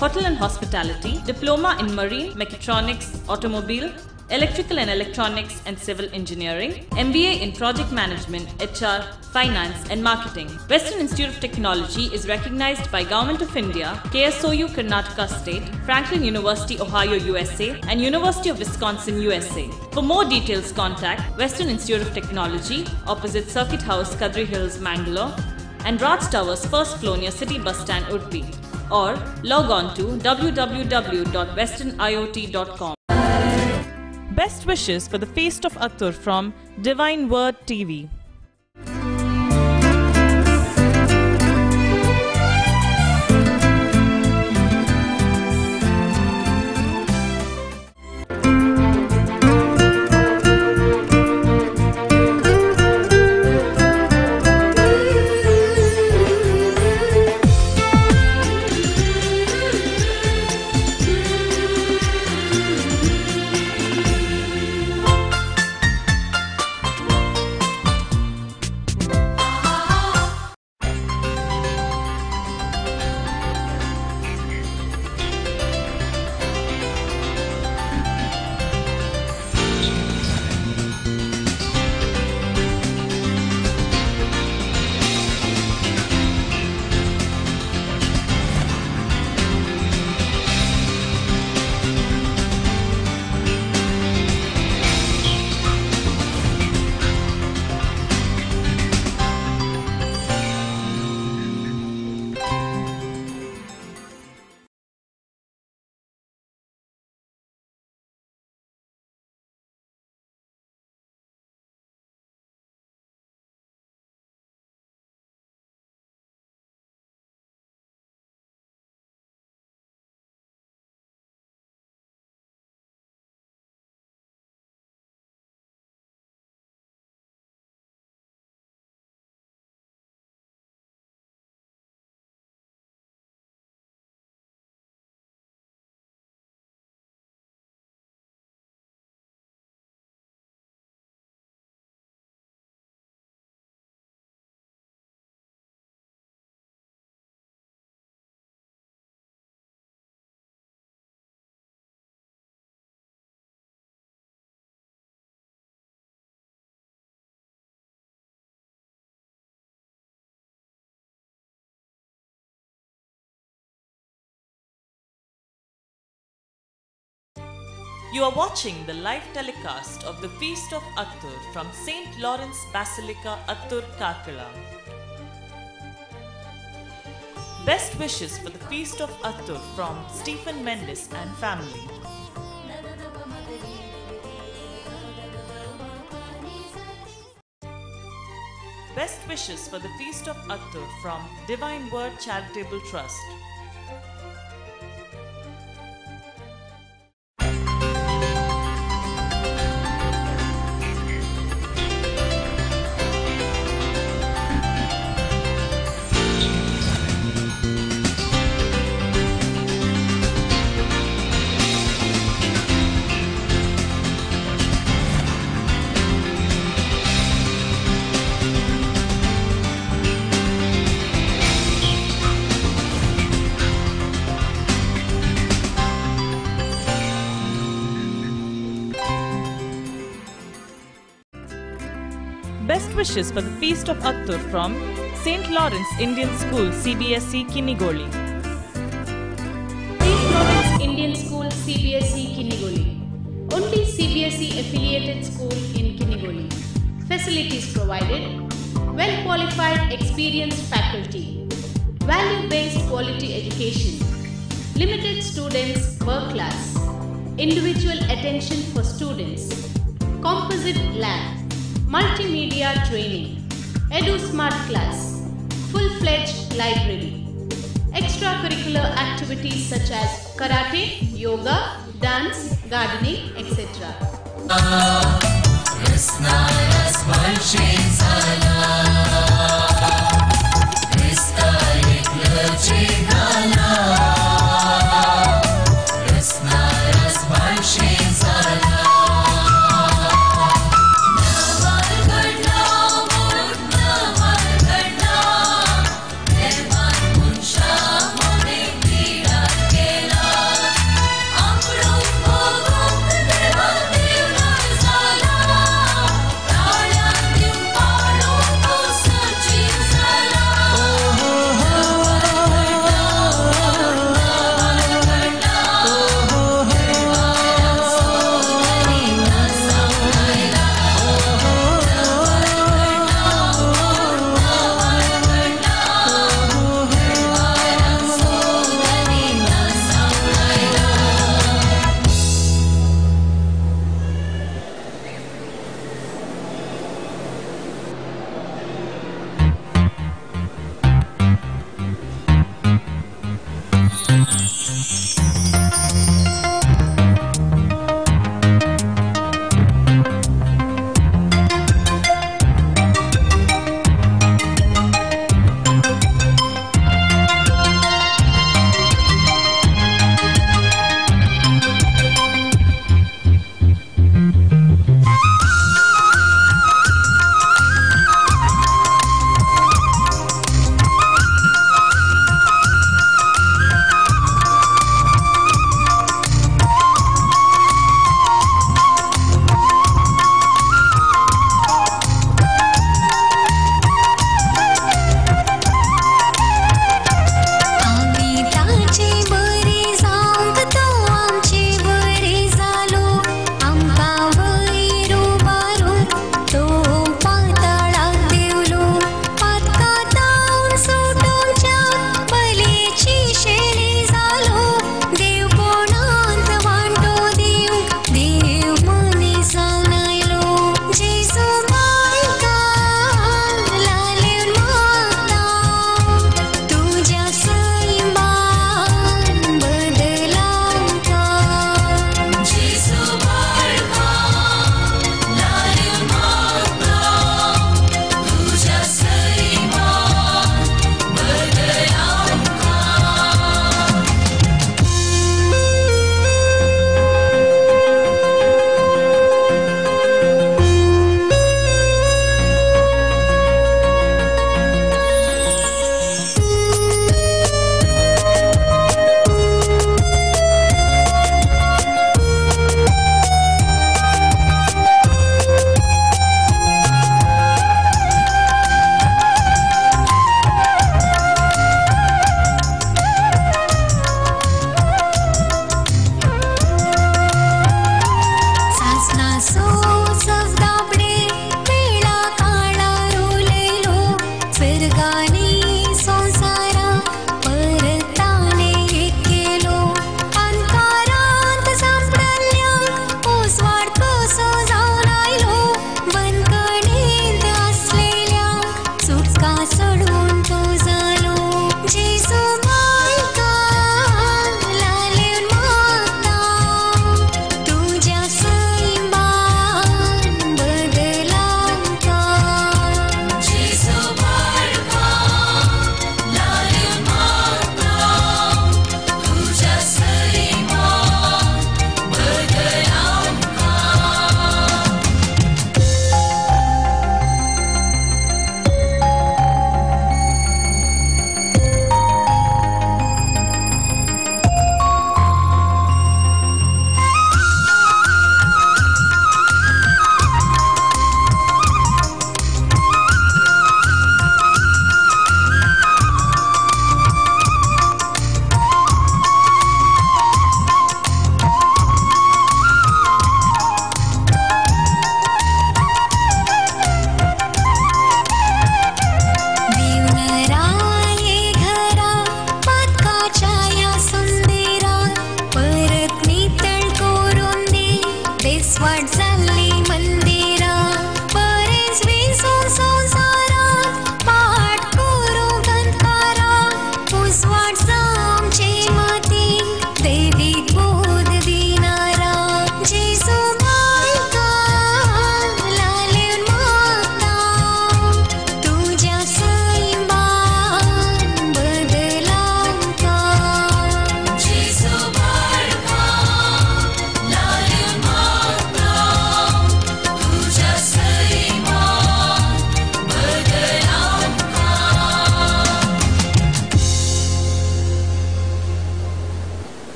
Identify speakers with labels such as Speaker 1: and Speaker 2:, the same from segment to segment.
Speaker 1: Hotel and Hospitality, Diploma in Marine, Mechatronics, Automobile, Electrical and Electronics and Civil Engineering, MBA in Project Management, HR, Finance and Marketing. Western Institute of Technology is recognized by Government of India, KSOU Karnataka State, Franklin University, Ohio, USA and University of Wisconsin, USA. For more details, contact Western Institute of Technology, opposite Circuit House, Kadri Hills, Mangalore and Raj Towers, first floor near City Bus Stand, Udupi, or log on to www.westerniot.com. Best wishes for the Feast of Attur from Divine Word TV. You are watching the live telecast of the Feast of Attur from St. Lawrence Basilica, Attur, Karkala. Best wishes for the Feast of Attur from Stephen Mendes and family. Best wishes for the Feast of Attur from Divine Word Charitable Trust. Best wishes for the Feast of Attur from St. Lawrence Indian School, CBSE, Kinnigoli.
Speaker 2: St. Lawrence Indian School, CBSE, Kinnigoli. Only CBSE affiliated school in Kinnigoli. Facilities provided: well-qualified, experienced faculty, value-based quality education, limited students per class, individual attention for students, composite lab, multimedia training, Edu Smart Class, full-fledged library, extracurricular activities such as karate, yoga, dance, gardening, etc.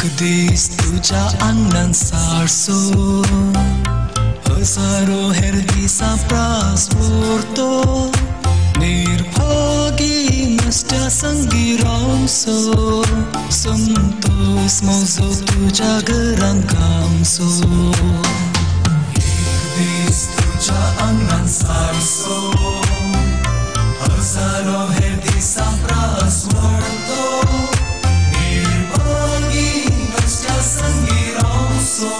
Speaker 3: एक दीस तुझ्या आंगणान सारसो हजारो हेर दिसां प्रास उरतो निर्भागी नसत्या संगी रावसो संतोष म्हजो तुज्या घरान गावचो. एक दीस तुझ्या आंगणान सारसो हजारो हेर दिसां प्रास उरतो निर्भागी नसत्या संगी रावसो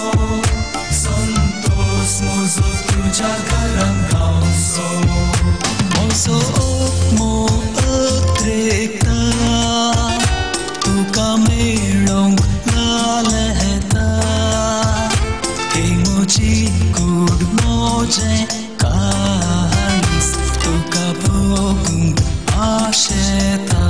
Speaker 3: संतोष म्हजो तुझ्या घरान गावचो. म्हजो आत्मो अत्रेकता तुका मेळोंक लालता ही म्हजी कूड म्हजें काळीज तुका भोगूंक आशेता.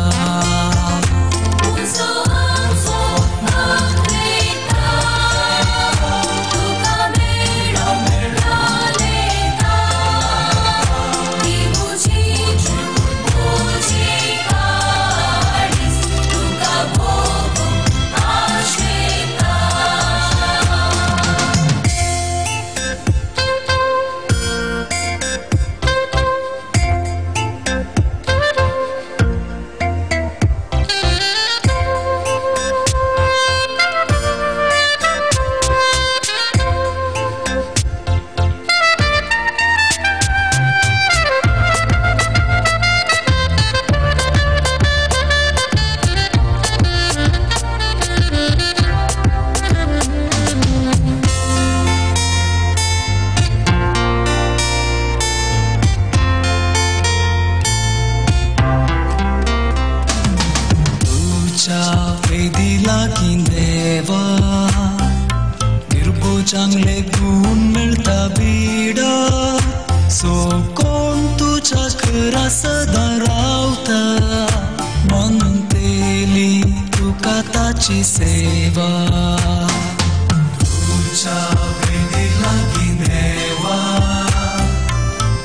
Speaker 3: निर्भुजांगले गुण मेळटा बिडा सो कोण तुज्या घरा सदां रावता मनतेली तुका ताची सेवा. तुज्या वेदी लागीं देवा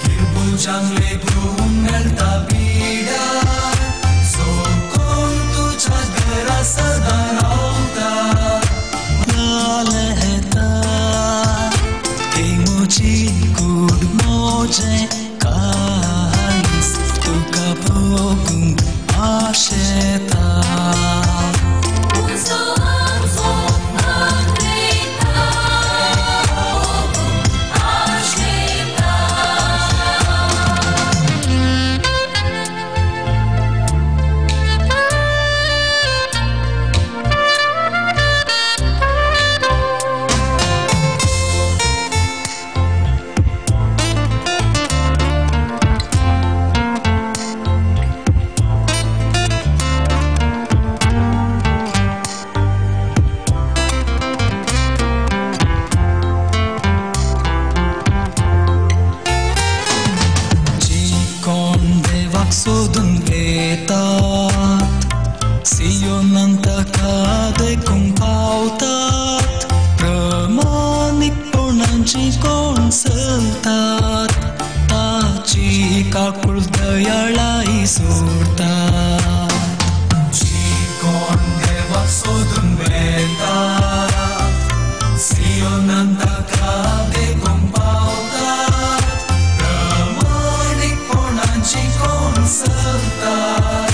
Speaker 3: निर्भुजांगले गुण मेळटा बिडा सो कोण तुज्या घरा सदां रावता कूड म्हजें काळीज तुका भोगूंक आशेता. सोदून येतात सियोनान ताका देखूंक पावतात प्रमाणीकपणाची कोण चलतात ताची काकूळ दयाळाई सोडतात. जी कोण देवाक सोदून येतात सियोनान ताका देखूंक पावतात प्रमाणीकपणाची कोण चलतात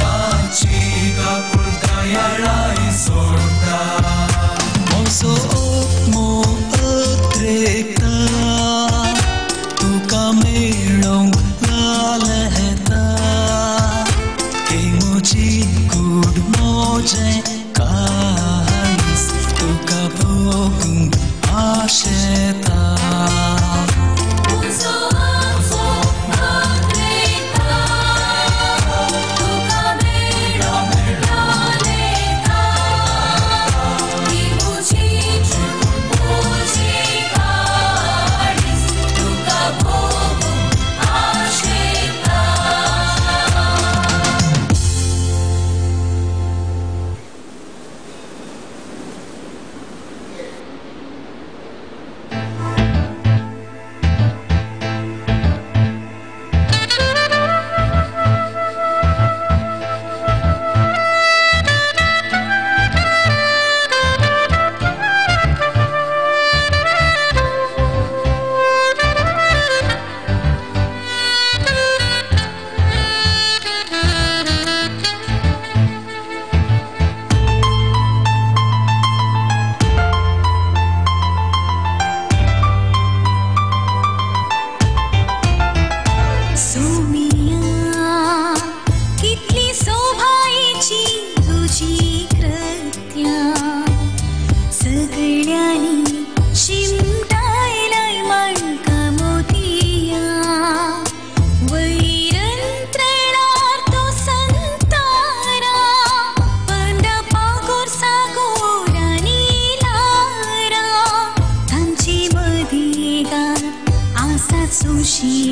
Speaker 3: ताची काकूळ दयाळाई सोडतात. म्हजो आत्मो अत्रेकता तुका मेळोंक लालता ही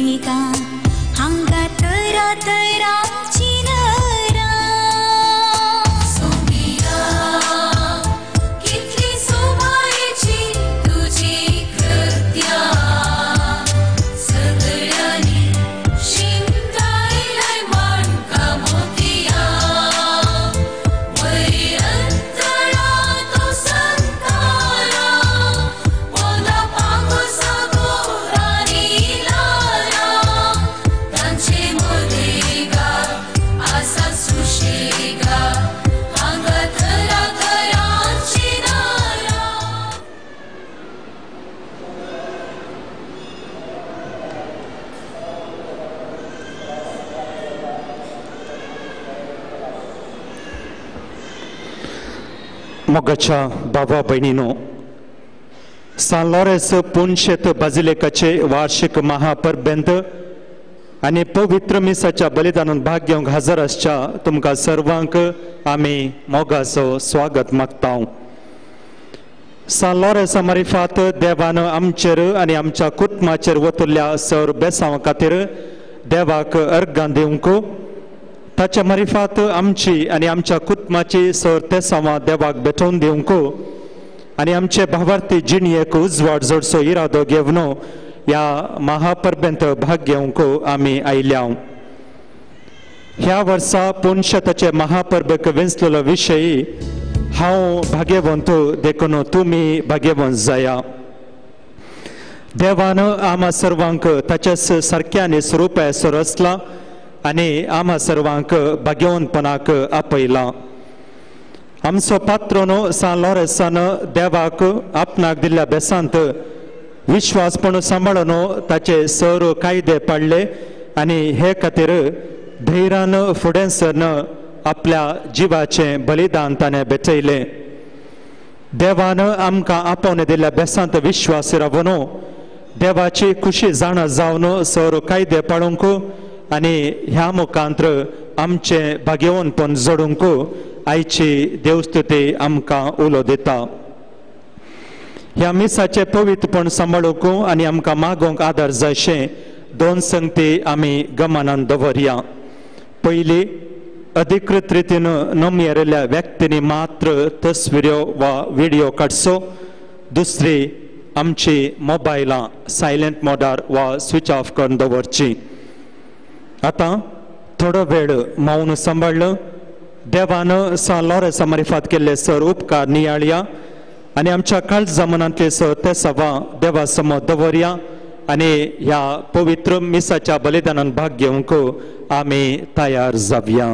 Speaker 4: सुशेगा हांगा तरा तरांची नरां सोमिया कितली सोबायेची तुजी कृत्या सगळ्यांनी शिंगायलाय माणका मोतिया वयर अंतळा तो संतारा पोंदा पागो रानी लारा तांचे मदेगा आसा सुशेगा हांगा तरा तरांची नारा.
Speaker 5: मोगाच्या बाबा भयणीनो, सान लॉरेन्स पुनशेत बाजिलेकाचे वार्षिक महापरबेंत आनी पवित्र मिसाच्या बलिदानान भाग घेवंक हजर आसच्या तुमकां सर्वांक आमी मोगाचो स्वागत मागता. सान लॉरेन्सा मारिफात देवान आमचेर आनी आमच्या कुटुंबाचेर वतल्या सर बेसांव खातीर देवाक अर्गां दिवंक, ताच्या मारिफात आमची आनी आमच्या कुटुंबाची सर तेसांवां देवाक भेटोवन दिवंक आनी आमचे भावार्थी जिणयेक उजवाड जोडचो इरादो घेवन ह्या महापरबेंत भाग घेवंक आमी आयल्या. ह्या वर्सा पुनशताचे महापरबेक वेंचलेलो विशय हांव भाग्यवंत देखून तुमी भाग्यवंत जाया. देवान आमा सर्वांक ताच्याच सारक्यानी स्वरुपाय रचला आनी आमा सर्वांक भाग्यवंतपणाक आपयला. आमचो पात्रोन सान लॉरेन्सान देवाक आपणाक दिल्ल्या बेसांत विश्वासपण सांबाळून ताचे सर कायदे पाडले आनी हे खातीर धैर्यान फुडें सरन आपल्या जिवाचें बलिदान ताणें भेटयलें. देवान आमकां आपोवन दिल्ल्या बेसांत विश्वास रावन देवाची खुशी जाणा जावन सर कायदे पाळूंक आनी ह्या मुखांत्र आमचें भाग्यवंतपण जोडूंक आयची देवस्तुती आमकां उलो दिता. ह्या मिसाचें पवित्रपण सांबाळूंक आनी आमकां मागोवंक आदार जायशें दोन संगती आमी गमनान दवरया. पयली, अधिकृत रितीन नमयेरिल्ल्या व्यक्तींनी मात्र तस्विऱ्यो वा व्हिडियो काडचो. दुसरी, आमची मोबायलां सायलंट मोडार वा स्विच ऑफ करून दवरची. आतां थोडो वेळ मौन सांबाळ्ळो. देवान सान लॉरेन्सा मारिफात केल्ले सर उपकार नियाळया आनी आमच्या काळजा मनांतले सर ते सवा देवा समोर दवरया आनी ह्या पवित्र मिसाच्या बलिदानान भाग घेवंक आमी तयार जावया.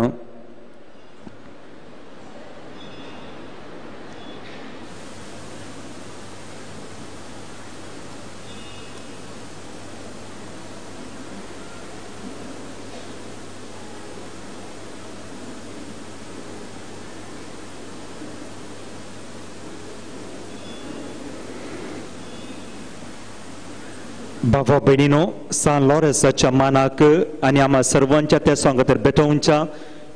Speaker 5: बाबा भयणीनो, सान लॉरेन्साच्या मानाक आनी आमा सर्वांच्या त्या सांगातर भेटोवच्या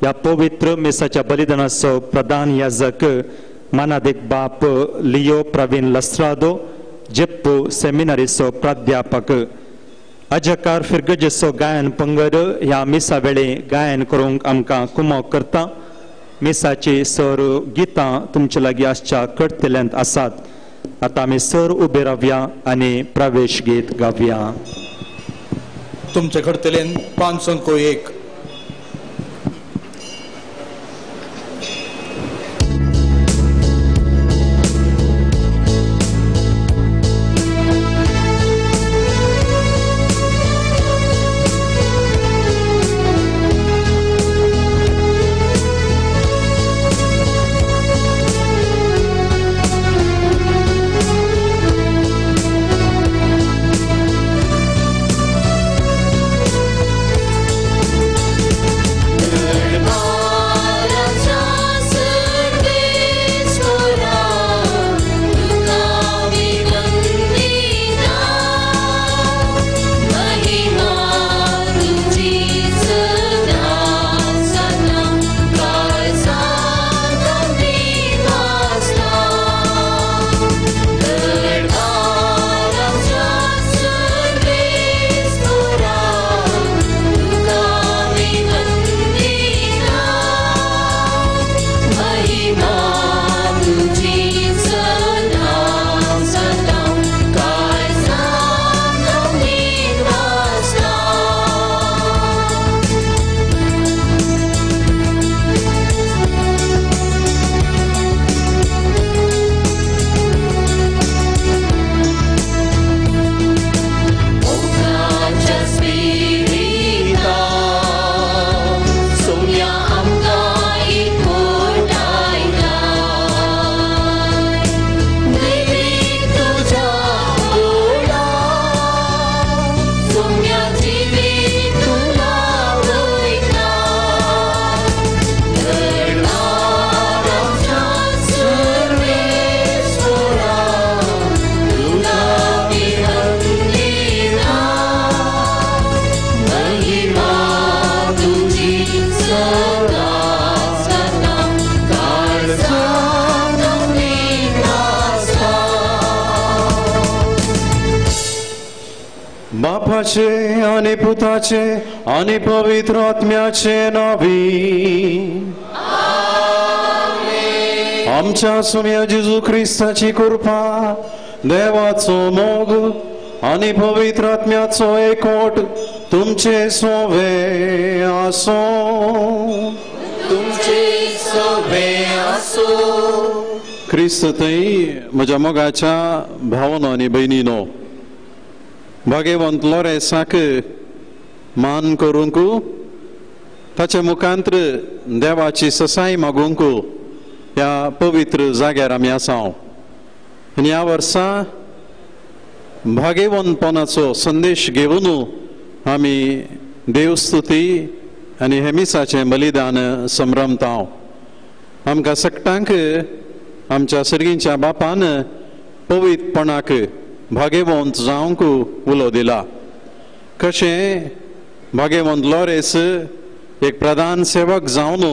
Speaker 5: ह्या पवित्र मिसाच्या बलिदानाचो प्रधान याजक मानादीक बाप लियो प्रवीण लस्त्रादो, जेप्पू सेमिनारीचो प्राध्यापक, अजकार फिरगजेचो गायन पंगड ह्या मिसा वेळे गायन करूंक आमकां कुमोक करता. मिसाची सर गितां तुमचे लागीं आसच्या कडतल्यांत आसात. आतां आमी सर उबे रावया आनी प्रवेश गीत गावया.
Speaker 6: तुमचे कडतलेन 501.
Speaker 4: Thank
Speaker 5: बापाचे आनी पुताचे आनी पवित्र आत्म्याचे नावी आमच्या सुम्या जेजू क्रिस्ताची कृपा, देवाचो मोग आनी पवित्र आत्म्याचो एकवट तुमचे सोवे आसो.
Speaker 7: तुमचे सोवे आसो.
Speaker 5: क्रिस्त थंय म्हज्या मोगाच्या भावनो आनी भयणीनो, भाग्यवंत लोरेसाक मान करूंक, ताचे मुखांत्र देवाची ससाय मागूंक ह्या पवित्र जाग्यार आमी आसा. आनी ह्या वर्सा भाग्यवंतपणाचो संदेश घेवन आमी देवस्तुती आनी हेमिसाचें बलिदान संभ्रमता. आमकां सगटांक आमच्या सर्गींच्या बापान पवित्रपणाक भाग्यवंत जावंक उलो दिला. कशें भाग्यवंत लोरेस एक प्रधान सेवक जावन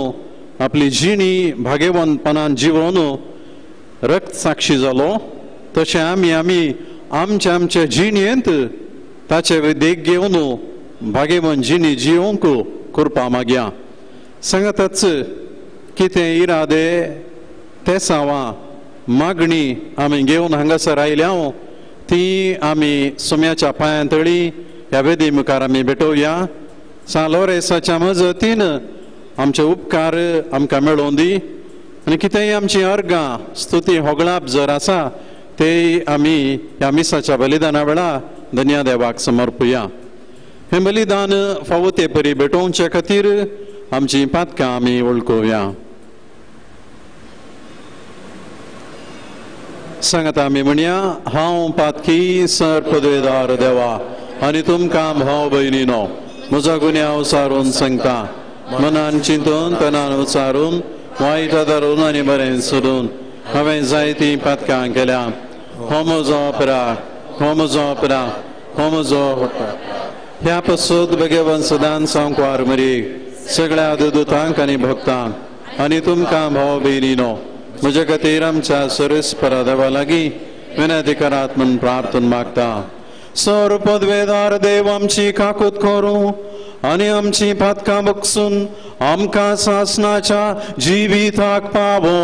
Speaker 5: आपली जिणी भाग्यवंतपणान जिवन रक्त साक्षी जालो, तशें आमी आमी आमच्या आमच्या जिणेंत ताचे देख घेवन भाग्यवंत जिणी जिवंक कृपा मागया. सांगताच कितें इरादे तेसांवां मागणी आमी घेवन हांगासर आयल्या ती आमी सोम्याच्या पांयां तळी ह्या वेदी मुखार आमी भेटोवया. सा लोरेसाच्या मजतीन आमचे उपकार आमकां मेळोवन दी आनी कितेंय आमची अर्गां स्तुती होगळाप जर आसा ते आमी ह्या मिसाच्या बलिदाना वेळा धन्या देवाक समर्पुया. हें बलिदान फावो ते परी भेटोवचे खातीर आमची पातकां आमी वळखुया. सांगता आमी म्हणया, हांव पातकी सर पदवेदार देवा आनी तुमकां भाव भयणीनो म्हजो गुन्यांव सारून सांगता, मनान चिंतून तनान उचारून वायट धरून आनी बरें सोडून हांवें जायतीं पातकां केल्या. हो म्हजो अपराध, हो म्हजो अपराध, हो म्हजो. ह्या पसून भगवंत सदांच सांकवार मरी सगळ्या दुतांक आनी भक्तांक आनी तुमकां भाव भयणीनो म्हज्या खातीर आमच्या सरस्परा देवा लागीं विनंती करात म्हूण प्रार्थना मागता. सर पदवेदार देव आमची काकूत करूं आनी आमची पातकां बगसून आमकां सासनाच्या जिविताक पावो.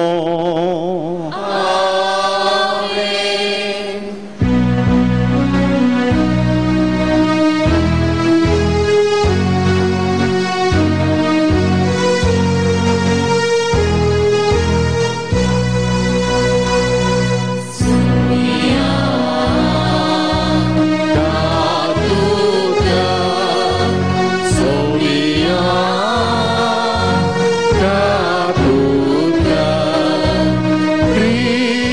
Speaker 7: Krishna.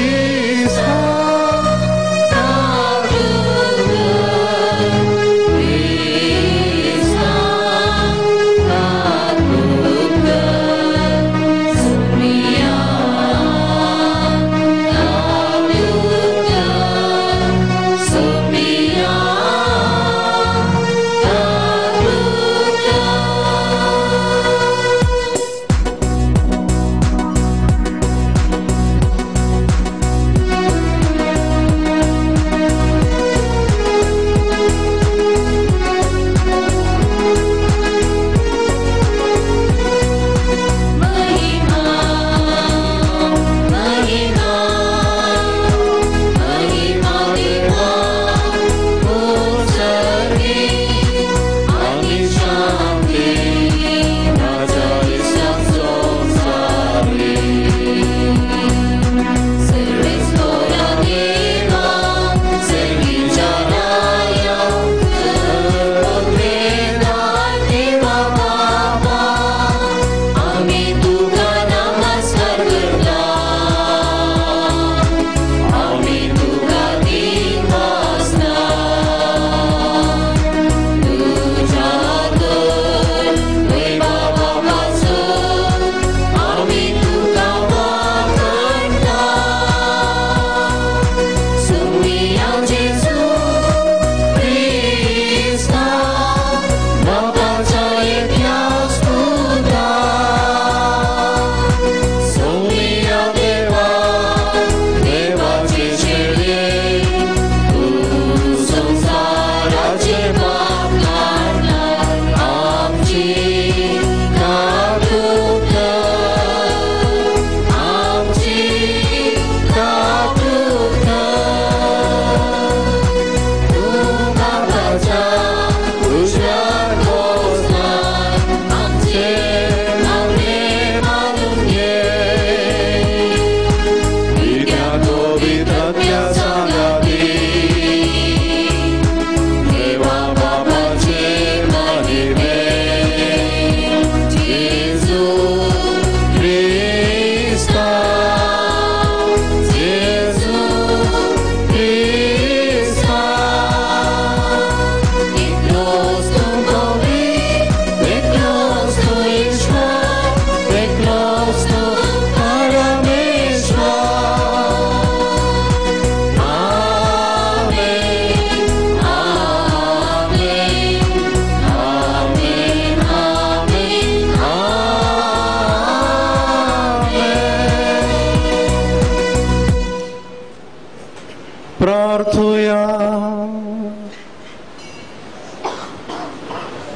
Speaker 7: प्रार्थुया.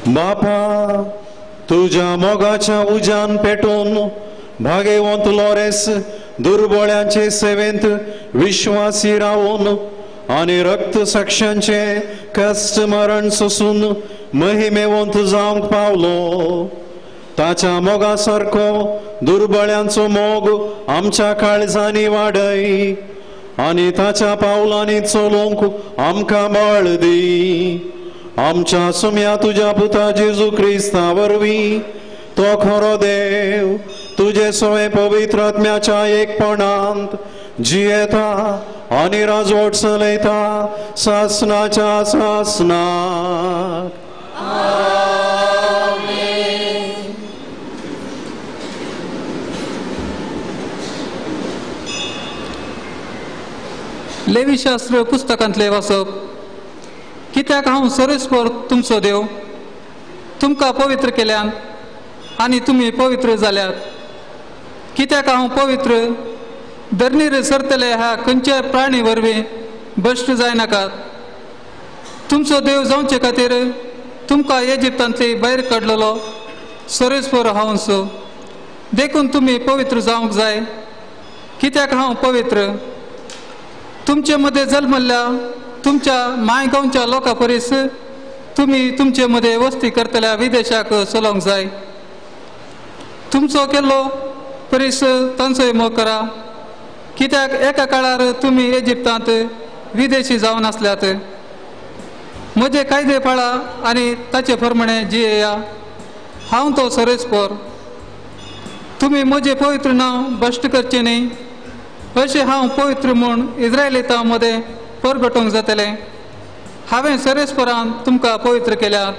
Speaker 7: बापा, तुज्या मोगाच्या उज्यान पेटोवन भागेवंत लॉरेस दुर्बळ्यांचे सेवेंत विश्वासी रावून आनी रक्त साक्षांचे कश्ट मरण सोसून महिमेवंत जावंक पावलो. ताच्या मोगा सारको दुर्बळ्यांचो मोग आमच्या काळजांनी वाडय आनी ताच्या पावलांनी चलोवंक आमकां बळ दी. आमच्या सुम्या तुज्या पुता जेजू क्रिस्ता वरवीं तो खरो देव तुजे सोवे पवित्र आत्म्याच्या एकपणांत जियेता आनी राजवट चलयता सासनाच्या सासनाक.
Speaker 8: लेवीशास्त्र पुस्तकांतले वाचप. कित्याक हांव सर्वेस्पर तुमचो देव तुमकां पवित्र केल्यान आनी तुमी पवित्र जाल्यात. कित्याक हांव पवित्र धरणीर सरतले ह्या खंयच्याय प्राणी वरवीं भश्ट जायनाकात. तुमचो देव जावचे खातीर तुमकां इजिप्तांतली भायर काडलेलो सर्वेस्पर हांवसो. देखून तुमी पवित्र जावंक जाय कित्याक हांव पवित्र. तुमचे मदें जल्मल्ल्या तुमच्या माय गांवच्या लोकां परीस तुमी तुमचे मदें वस्ती करतल्या विदेशाक चलोवंक जाय. तुमचो केल्लो परीस तांचोय मोग करा कित्याक एका काळार तुमी इजिप्तांत विदेशी जावन आसल्यात. म्हजे कायदे पाळा आनी ताचे प्रमाणे जियेया. हांव तो सर्वेस्पर. तुमी म्हजें पवित्र नांव भश्ट करचें न्ही अशें हांव पवित्र म्हूण इस्रायलितां मदें परगटोवंक जातलें. हांवें सर्वेस्परान तुमकां पवित्र केल्यात.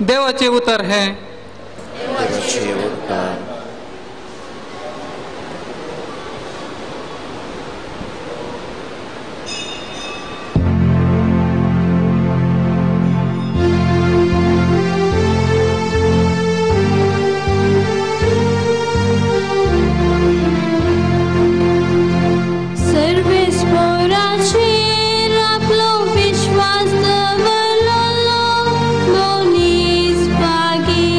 Speaker 8: देवाचें उतर हें.
Speaker 4: सर्वेस्पराचेर आपलो विश्वास दवरलो मनीस भागी.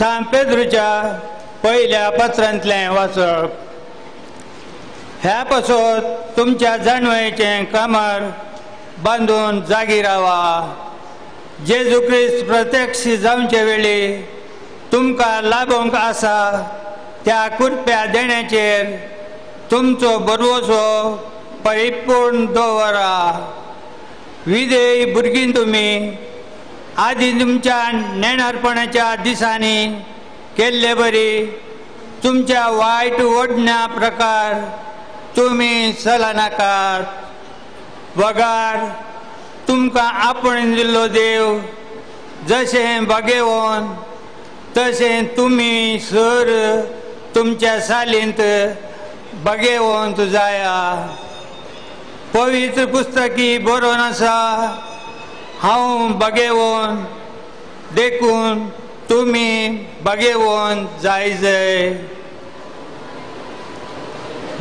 Speaker 9: सांत पेद्रूच्या पयल्या पत्रांतलें वाचप. ह्या पासत तुमच्या जाणवयेचें कमर बांदून जागी रावा. जेजू क्रिस्त प्रत्यक्ष जावचे वेळी तुमकां लाभोवंक आसा त्या कृपया देण्याचेर तुमचो भरवसो परिपूर्ण दवरा. विधेय भुरगीं तुमी आदी तुमच्या नेणारपणाच्या दिसांनी केल्ले बरी तुमच्या वायट ओडण्या प्रकार तुमी चलनाकात. वगार तुमकां आपण दिल्लो देव जशें बगेवन तशें तुमी सर तुमच्या सालींत बगेवंत जाया. पवित्र पुस्तकी बरोवन आसा, हांव बगेवन देखून तुमी बगेवन जायजय.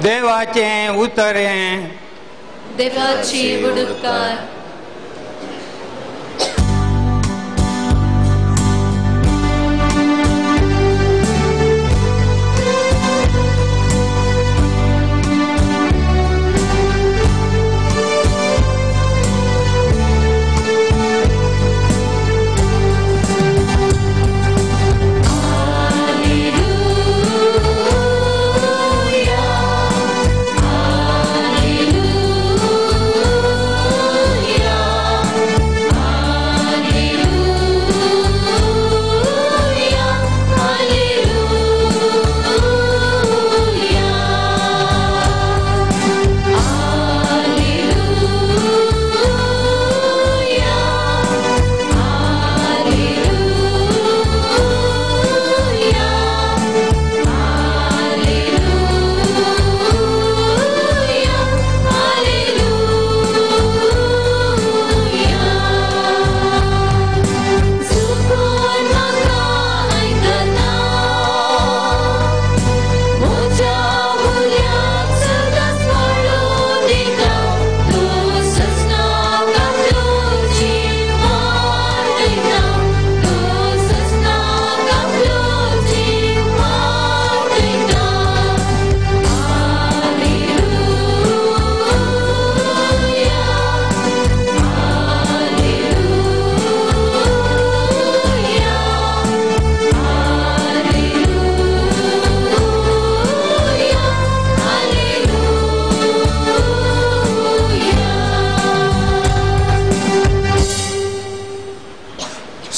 Speaker 9: देवाचें उतर हें.
Speaker 4: देवाची उडकार.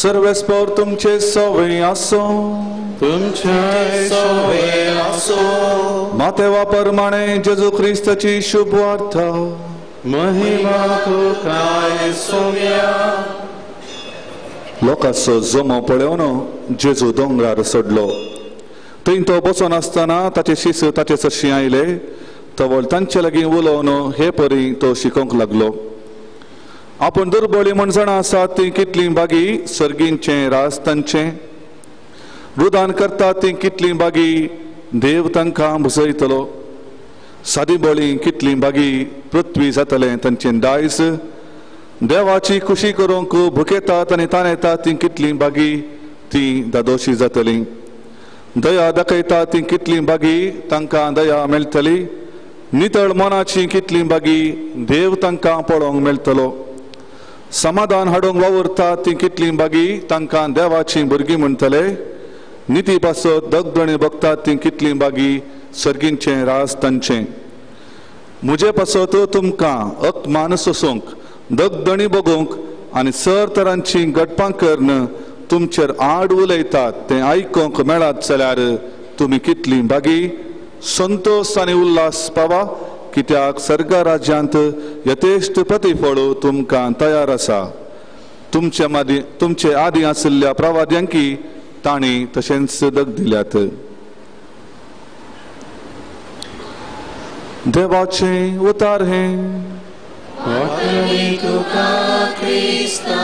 Speaker 7: सर्वेस्पर तुमचे सवे आसो, तुमचे सवे आसो. मातेवा परमाणे जेजू ख्रिस्ताची शुभ वार्ता. महिमा तुका सोम्या. लोकांचो जमो पळोवन जेजू दोंगरार चडलो. थंय तो बसून आसतना ताचे शिस ताचे सरशी आयले. तवळ तांचे लागीं उलोवन हे परी तो शिकोवंक लागलो. आपूण दुर्बळी म्हण जाणा आसात ती कितलीं बागी सर्गींचें राज तांचें. रुदान करतात ती कितलीं बागी देव तांकां भुसयतलो. सादी बळी कितलीं बागी पृथ्वी जातलें तांचें दायज. देवाची खुशी करूंक भुकेतात आनी ताणेतात ती कितलीं बागी ती दादोशी जातलीं. दया दाखयतात ती कितलीं बागी तांकां दया मेळटली. नितळ मनाची कितलीं बागी देव तांकां पळोवंक मेळटलो. समाधान हाडूंक वावुरतात ती कितलीं बागी तांकां देवाचीं भुरगीं म्हणटले. निती पासत दगदणी बगतात ती कितलीं बागी सर्गींचें राज तांचें. म्हजे पासत तुमकां अपमान सोसूंक दगदणी बगूंक आनी सर तरांची गटपां करून तुमचेर आड उलयतात तें आयकूंक मेळत जाल्यार तुमी कितलीं बागी संतोश आनी उल्हास पावा. कित्याक सर्ग राज्यांत यथेश्ट प्रतिफळ तुमकां तयार आसा. तुमचे मदीं तुमचे आदीं आशिल्ल्या प्रवाद्यांकी तांणी तशेंच दग दिल्यात. देवाचें उतार हें.
Speaker 3: तुका क्रिस्ता.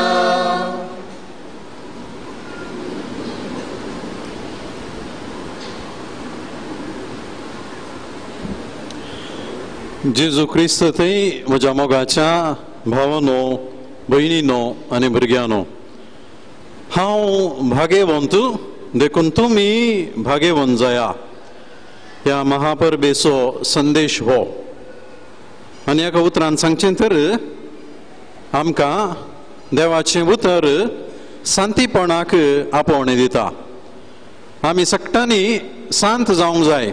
Speaker 7: जेजू क्रिस्त थंय म्हज्या मोगाच्या भावानो, भयणीनो आनी भुरग्यांनो, हांव भागेवंत
Speaker 5: देखून तुमी भागेवंत जाया. ह्या महापरबेचो संदेश हो. आनी एका उतरान सांगचें तर आमकां देवाचें उतर शांतीपणाक आपोवणें दिता. आमी सगळ्यांनी शांत जावंक जाय.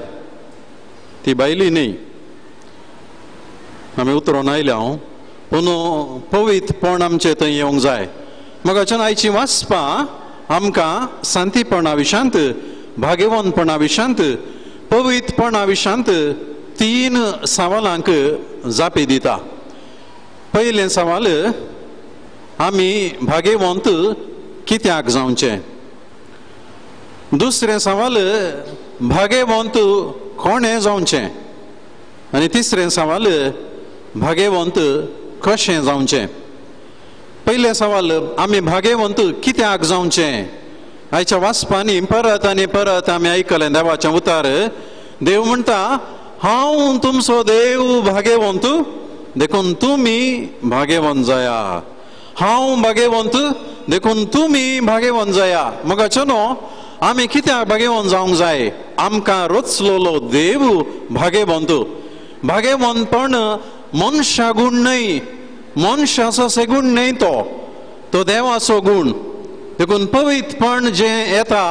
Speaker 5: ती बायली न्ही, आमी उतरोन आयल्या पूण पवित्रपण आमचें थंय येवंक जाय. मगाच्यान आयची वाचपां आमकां शांतीपणा विशांत, भाग्यवंतपणा विशांत, पवित्रपणा विशांत तीन सवालांक जापी दिता. पयलें सवाल, आमी भाग्यवंत कित्याक जावचें? दुसरें सवाल, भाग्यवंत कोणें जावचें? आनी तिसरें सवाल, भाग्यवंत कशें जावचें? पयलें सवाल, आमी भाग्यवंत कित्याक जावचें? आयच्या वाचपांनी परत आनी परत आमी आयकलें देवाचें उतर. देव म्हणटा, हांव तुमचो देव भाग्यवंत देखून तुमी भाग्यवंत जाया. हांव भाग्यवंत देखून तुमी भाग्यवंत जाया. मगाचो न्हू आमी कित्याक भाग्यवंत जावंक जाय? आमकां रचलोलो देव भाग्यवंत. भाग्यवंतपण मनशा गूण न्हय, मनशाचो सगूण न्हय, तो तो देवाचो गूण. देखून पवित्रपण जें येता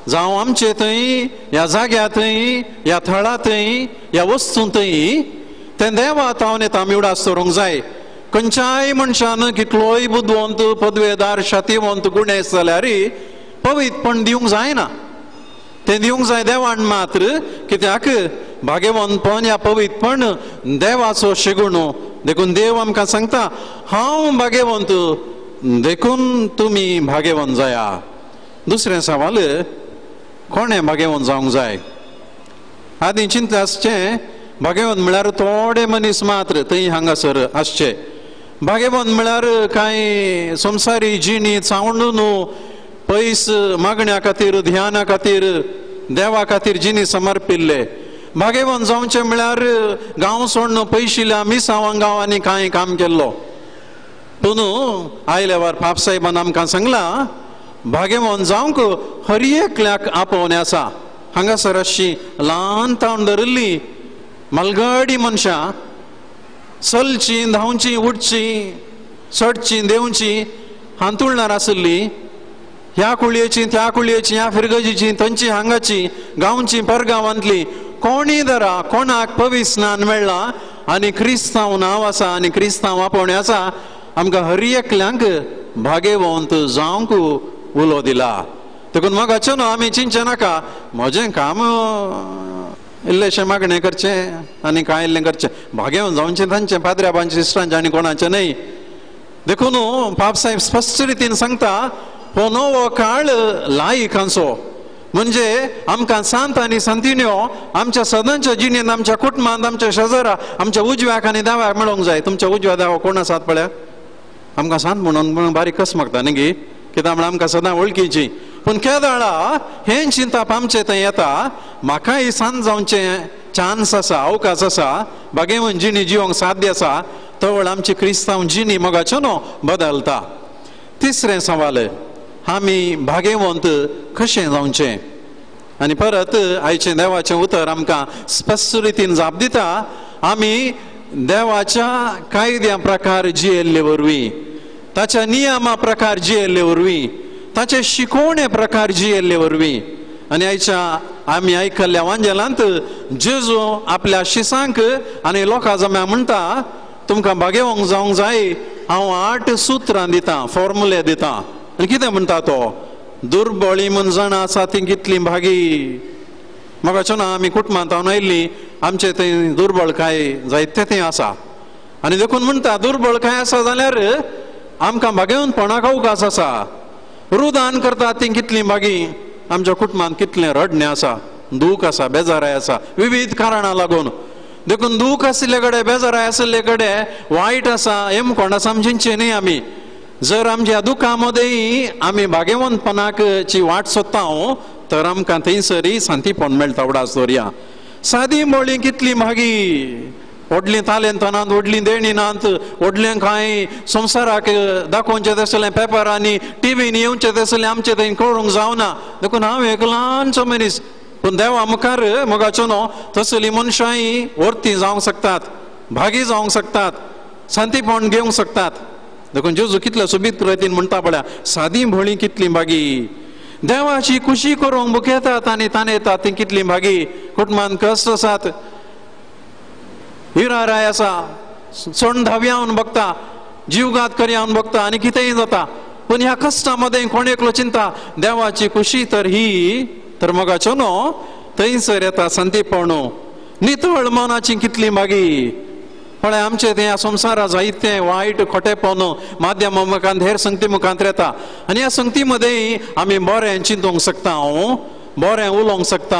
Speaker 5: जावं आमचे थंय, ह्या जाग्या थंय, ह्या थळा थंय, ह्या वस्तू थंय, तें देवा तावन येता. आमी उडास दवरूंक जाय. खंयच्याय मनशान कितलोय बुदवंत, पदवेदार, शातीवंत, गुणेस्त जाल्यार पवित्रपण दिवंक जायना. तें दिवंक जाय देवान मात्र. कित्याक भाग्यवंतपण ह्या पवित्रपण देवाचो शेगुण. देखून देव आमकां सांगता, हांव भाग्यवंत देखून तुमी भाग्यवंत जाया. दुसरें सवाल, कोणें भाग्यवंत जावंक जाय? आदीं चिंतलें आसचें भाग्यवंत म्हळ्यार थोडे मनीस मात्र थंय हांगासर आसचे. भाग्यवंत म्हळ्यार कांय संवसारी जिणी चावंडून पयस मागण्या खातीर, ध्याना खातीर, देवा खातीर जिणी समर्पिल्ले. भाग्यवंत जावचें म्हळ्यार गांव सोडून पयशिल्ल्या मिसावां गांवांनी कांय काम केल्लो. पूण आयल्यावर पापसाहेबान आमकां सांगलां, भाग्यवंत जावंक हर एकल्याक आपोवणें आसा. हांगासर अशी ल्हान तावन धरिल्ली मालगडी मनशां चलचीं, धांवचीं, उठचीं, चडचीं, देंवचीं हांतुळणार आसली. ह्या कुळयेची, त्या कुळयेची, ह्या फिरगजीची, थंयची, हांगाची, गांवची, परगांवांतली कोणी दरा कोणाक पवित्र स्नान मेळ्ळां आनी क्रिस्तांव नांव आसा आनी क्रिस्तांव आपोवणें आसा, आमकां हर एकल्यांक भाग्यवंत जावंक उलो दिला. देखून मगाचें न्हू आमी चिंतचें नाका म्हजें काम इल्लेशें मागणें करचें आनी कांय इल्लें करचें, भाग्यवंत जावचें तांचें, पाद्र्याबांचें, सिस्टरांचें आनी कोणाचें न्हय. देखून पापसाहेब स्पश्ट रितीन सांगता, हो नवो काळ लायकांचो. म्हणजे आमकां सांत आनी सांतिन्यो आमच्या सदांच्या जिणेंत, आमच्या कुटुंबांत, आमच्या शेजरा, आमच्या उजव्याक आनी दाव्याक मेळोंक जाय. तुमच्या उजव्या दाव्या कोण आसात पळया? आमकां सांत म्हणून बारीक कस मागता न्ही गी, कित्याक म्हळ्यार आमकां सदां वळखीची. पूण केदाळा हें चिंताप आमचें थंय येता, म्हाकाय सांत जावचें चान्स आसा, अवकाश आसा, भाग्यवंत जिणी जिवंक साध्य आसा, तवळ आमची क्रिस्तांव जिणी मोगाच्यो न्हू बदलता. तिसरें सवाल, आमी भाग्यवंत कशें जावचें? आनी परत आयचें देवाचें उतर आमकां स्पश्ट रितीन जाप दिता, आमी देवाच्या कायद्या प्रकार जियेल्ले वरवीं, ताच्या नियमा प्रकार जियेल्ले वरवीं, ताचे शिकोवणे प्रकार जियेल्ले वरवीं. आनी आयच्या आमी आयकल्ल्या वांजेलांत जेजू आपल्या शिसांक आनी लोकां जम्या म्हणटा, तुमकां भाग्यवंत जावंक जाय, हांव 8 सुत्रां दितां, फॉर्मुले दितां. आनी कितें म्हणटा तो? दुर्बळी म्हण जाणां आसा ती कितली भागी. म्हाका ना आमी कुटुंबांत हांव आयिल्लीं, आमचे थंय दुर्बळकाय जायते थंय आसा. आनी देखून म्हणटा, दुर्बळकाय आसा जाल्यार आमकां भाग्यवंतपणाक अवकाश आसा. रुदान करता ती कितली भागी. आमच्या कुटुंबांत कितलें रडणें आसा, दूख आसा, बेजाराय आसा, विविध कारणां लागून. देखून दूख आशिल्ले कडेन, बेजाराय आशिल्ले कडेन, वायट आसा हें कोणा समजिनचें न्ही. आमी जर आमच्या दुखां मदें आमी भाग्यवंतपणाक ची वाट सोदता तर आमकां थंयसरय शांतीपण मेळटा. उडास दवरया. सादी मोळी कितली भागी.
Speaker 10: व्हडलीं तालेंतां नात, व्हडलीं देणीं नात, व्हडलें कांय संवसाराक दाखोवचें तसलें पेपरांनी टिवींनी येवचें तसलें आमचें थंय करूंक जावना. देखून हांव एक ल्हानसो मनीस, पूण देवा मुखार मोगाचो न्हू तसलीं मनशांय वर्ती जावंक शकतात, भागी जावंक शकतात, शांतीपण घेवंक शकतात. देखून जेजू कितले सोबीत रितीन म्हणटा पळया, सादी भोळी कितली भागी, देवाची खुशी करूंक बुकेतात आनी ताणेतात ती कितली भागी. कुटुंबान कश्ट आसात, हिराराय आसा, सोण धांवयावन बघता, जीवघात करयावन बघता आनी कितेंय जाता, पूण ह्या कश्टां मदें कोण एकलो चिंता देवाची खुशी तर ही तर मोगाचो न्हू थंयसर येता संतीपण. नितळ मनाची कितली भागी. पळय आमचे तें ह्या संवसारा जायते वायट खोटेपण माध्यमा मुखांत हेर संगती मुखांत येता आनी ह्या संगती मदें आमी बरें चिंतूंक शकता, बरें उलोवंक शकता,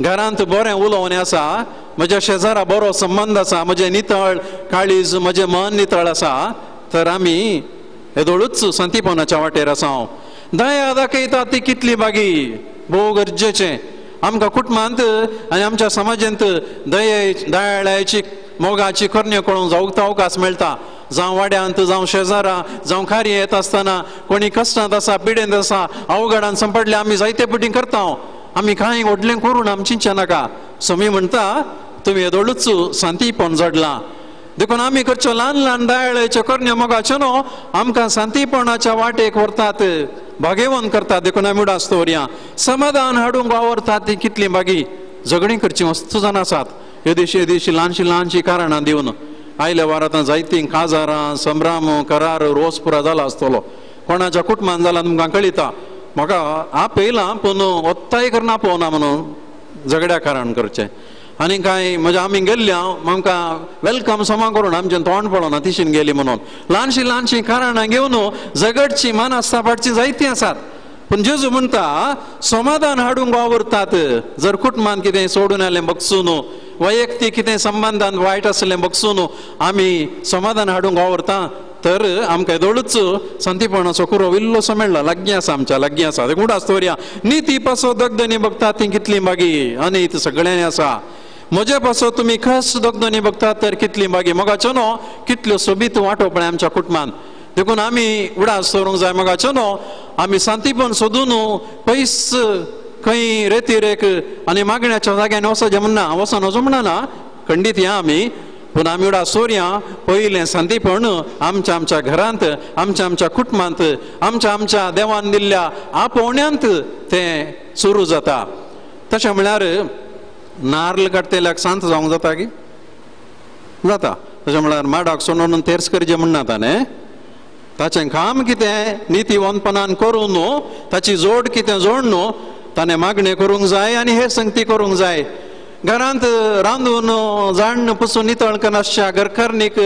Speaker 10: घरांत बरें उलोवणें आसा, म्हज्या शेजारा बरो संबंद आसा, म्हजें नितळ काळीज, म्हजें मन नितळ आसा, तर आमी येदोळूच संतीपणाच्या वाटेर आसा. दया दाखयता ती कितली भागी, भोव गरजेचें आमकां कुटुंबांत आनी आमच्या समाजांत दये दयाळाची मोगाची करण्यो कळोवंक जावंक अवकाश मेळटा. जावं वाड्यांत, जावं शेजारा, जावं कार्य येता आसतना कोणी कश्टांत आसा, पिडेंत आसा, अवघडान संपडले, आमी जायते पटी करता, आमी कांय व्हडलें करून आमी चिंतचें नाका. स्वामी म्हणटा तुमी येदोळूच शांतीपण जडलां. देखून आमी करच्यो ल्हान ल्हान दयाळाच्यो करण्यो मोगाच्यो न्हू आमकां शांतीपणाच्या वाटेक व्हरतात, भागेवन करतात. देखून आमी उडास दवरया, समाधान हाडूंक वावरतात ती कितली भागी. झगडीं करचीं वस्तू जाण आसात, येदीशी येदीशी ल्हानशी ल्हानशी कारणां दिवन आयल्या वारांत जायतीं काजारां, संभ्राम, करार, रोस पुरा जाला आसतलो. कोणाच्या कुटुंबान जाला तुमकां कळिता. म्हाका आपयलां पूण ओत्ताय करना पळोवना म्हणून झगड्या कारण करचें. आनी कांय म्हज्या आमी गेल्ल्या आमकां welcome समा करून आमचें तोंड पळोवना तिशीन गेली म्हणून ल्हानशीं ल्हानशीं कारणां घेवन झगडचीं मानास्तापाटचीं जायतीं आसात. पूण जेजू म्हणटा समाधान हाडूंक वावुरतात. जर कुटुंबान कितें सोडून आयलें बगसून, वैयक्तीक कितें संबंदान वायट आसलें बगसून आमी समाधान हाडूंक वावुरता तर आमकां येदोळूच संतीपणाचो कुरो इल्लोसो मेळ्ळा, लागीं आसा, आमच्या लागीं आसा. देखून उडास दवरया, निती पासो दगदनी बघता ती कितली भागी, अनीत सगळ्यांनी आसा. म्हजे पासो तुमी कस दगदनी बघतात तर कितली भागी. मोगाचो न्हू कितल्यो सोबीत वांटो पळय आमच्या कुटुंबान. देखून आमी उडास दवरूंक जाय मोगाचो न्हू आमी शांतीपण सोदून पयस खंय रेतिरेक आनी मागण्याच्या जाग्यान वचचें म्हणना, वचोन वचूं म्हणना, खंडीत या आमी, पूण आमी उडास दवरया पयलें शांतीपण आमच्या आमच्या घरांत, आमच्या आमच्या कुटुंबांत, आमच्या आमच्या देवान दिल्ल्या आपोवण्यांत तें सुरू जाता. तशें म्हळ्यार नार्ल काडटल्याक शांत जावंक जाता की जाता. तशें म्हळ्यार माडाक सोडून तेर्स करचें म्हणना ताणें, ताचें काम कितें नितीवंतपणान करूं न्हू, ताची जोड कितें जोड न्हू, ताणें मागणें करूंक जाय आनी हे संगती करूंक जाय. घरांत रांदून जाण पुसून नितळ करनासच्या घरकारणीक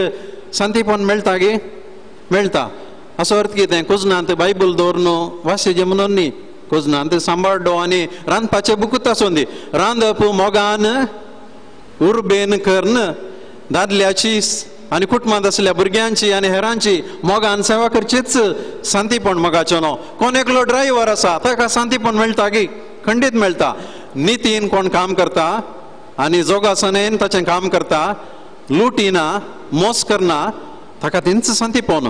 Speaker 10: शांतीपण मेळटा गे मेळटा. असो अर्थ कितें कुजनांत बायबल दवरून वासीचें म्हणून न्ही, कुजनांत सांबाळडो आनी रांदपाचें बुकूच आसूं दी, रांदप मोगान उर्बेन करून दादल्याची आनी कुटुंबांत आसल्या भुरग्यांची आनी हेरांची मोगान सेवा करचीच शांतीपण मोगाचो न्हू. कोण एकलो ड्रायव्हर आसा ताका शांतीपण मेळटा गी खंडीत मेळटा. नितीन कोण काम करता आनी जोगासनेन ताचें काम करता, लुटिना, मोस करना, ताका तेंच शांतीपण.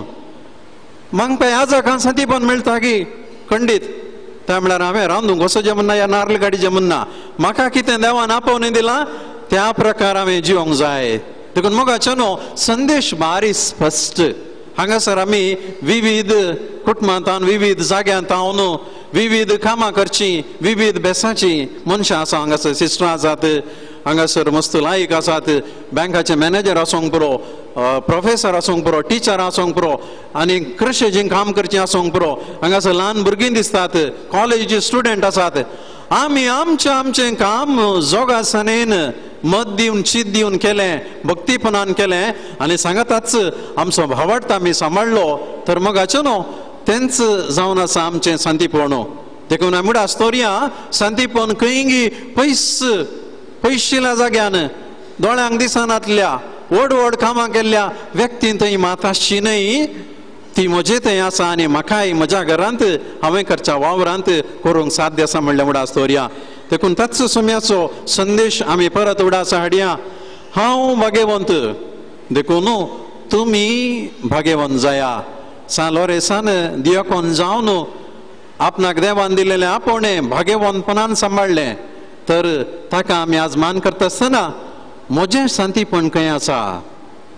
Speaker 10: मागपा ह्या शांतीपण मेळटा गी खंडीत. त्या म्हळ्यार हांवें रांदूंक वचचें म्हणना या नार्ल गाडीचें म्हणना, म्हाका कितें देवान आपोवन दिलां त्या प्रकार हांवें जिवंक जाय. देखून मोगाचो न्हू संदेश बारी स्पश्ट. हांगासर आमी विविध कुटुंबांत, विविध जाग्यांत हांव विविध कामां करचीं, विविध बेसाचीं मनशां आसा. हांगासर सिस्टरां आसात, हांगासर मस्त लायक आसात, बँकाचे मॅनेजर आसूंक पुरो, प्रोफेसर आसूंक पुरो, टिचर आसूंक पुरो, आनी कृशेचीं काम करचीं आसूंक पुरो. हांगासर ल्हान भुरगीं दिसतात, कॉलेजीचे स्टुडंट आसात. आमी आमचें आमचें काम जोगासनेन मत दिवन चीत दिवन केलें, भक्तीपणान केलें आनी सांगताच आमचो भावार्थ आमी सांबाळ्ळो तर मोगाचो न्हू तेंच जावन आसा आमचें शांतीपण. देखून आमी उडास दवरया, शांतीपण खंयगी पयस पयशिल्या जाग्यान दोळ्यांक दिसनातल्या व्हड व्हड कामां केल्ल्या व्यक्तीन थंय मात आसची न्हय, ती म्हजे थंय आसा आनी म्हाकाय म्हज्या घरांत हांवें करच्या वावरांत करूंक साध्य आसा म्हणलें उडास दवरया. देखून ताच सुम्याचो संदेश आमी परत उडास हाडया. हांव भाग्यवंत देखून तुमी भाग्यवंत जाया. सान लोरेसान दियकोन जावन आपणाक देवान दिलेलें आपोवणें भाग्यवंतपणान सांबाळ्ळें तर ताका आमी आज मान करता आसतना म्हजें शांतीपण खंय आसा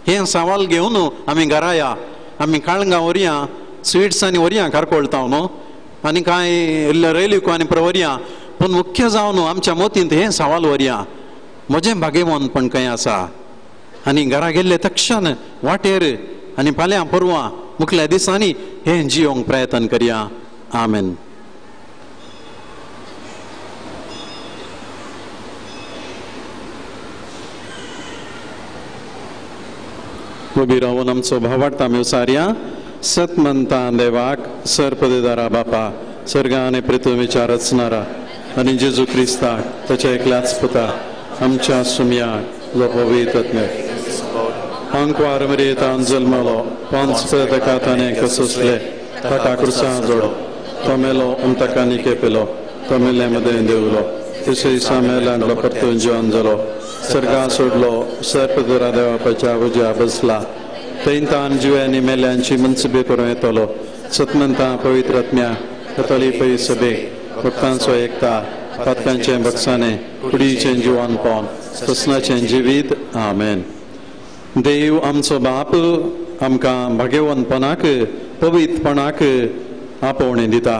Speaker 10: हें सवाल घेवन आमी घरा या. आमी काळंगां व्हरया, स्विट्स आनी व्हरया कारकोळता न्हू आनी कांय रेलिको आनी प्रवरया, पूण मुख्य जावन आमच्या मोतींत हें सवाल व्हरया, म्हजें भाग्यवंतपण खंय आसा. आनी घरा गेल्ले तक्षण वाटेर आनी फाल्यां परवां मुखल्या दिसांनी हें जियोंक प्रयत्न करया. आमेन. उबी रावन आमचो भावार्थ आमी उसारया. सतमंता देवाक सरपदेदारा बापा सर्गा आनी पृथ्वीच्या रचणारा आनी जेजू क्रिस्ताक ताच्या एकल्याच पुता आमच्या सुमयाक जो पवित्र आंकवार मरियेतान जल्मलो, पांच ताका ताणें कसोसले, ताका क्रुसा जोडो, तो मेलो आनी ताका निकेपेलो, तो मेले मदें देवलो, तिसरे दिसा मेल्यांतलो परतून जिवन जालो, सर्गा सोडलो, सर्पदरा देवापाच्या उज्या बसला, थंय जिव्यांनी मेल्यांची मनसुबी करूं येतलो. सतमंता पवित्र आत्म्या कथोली पै सभेक भक्तांचो एकता पातकांचें बक्षाणें कुडीचें जिवनपण ससनाचें जिवीत. आमेन. देव आमचो बाप आमकां भाग्यवंतपणाक पवित्रपणाक आपोवणें दिता.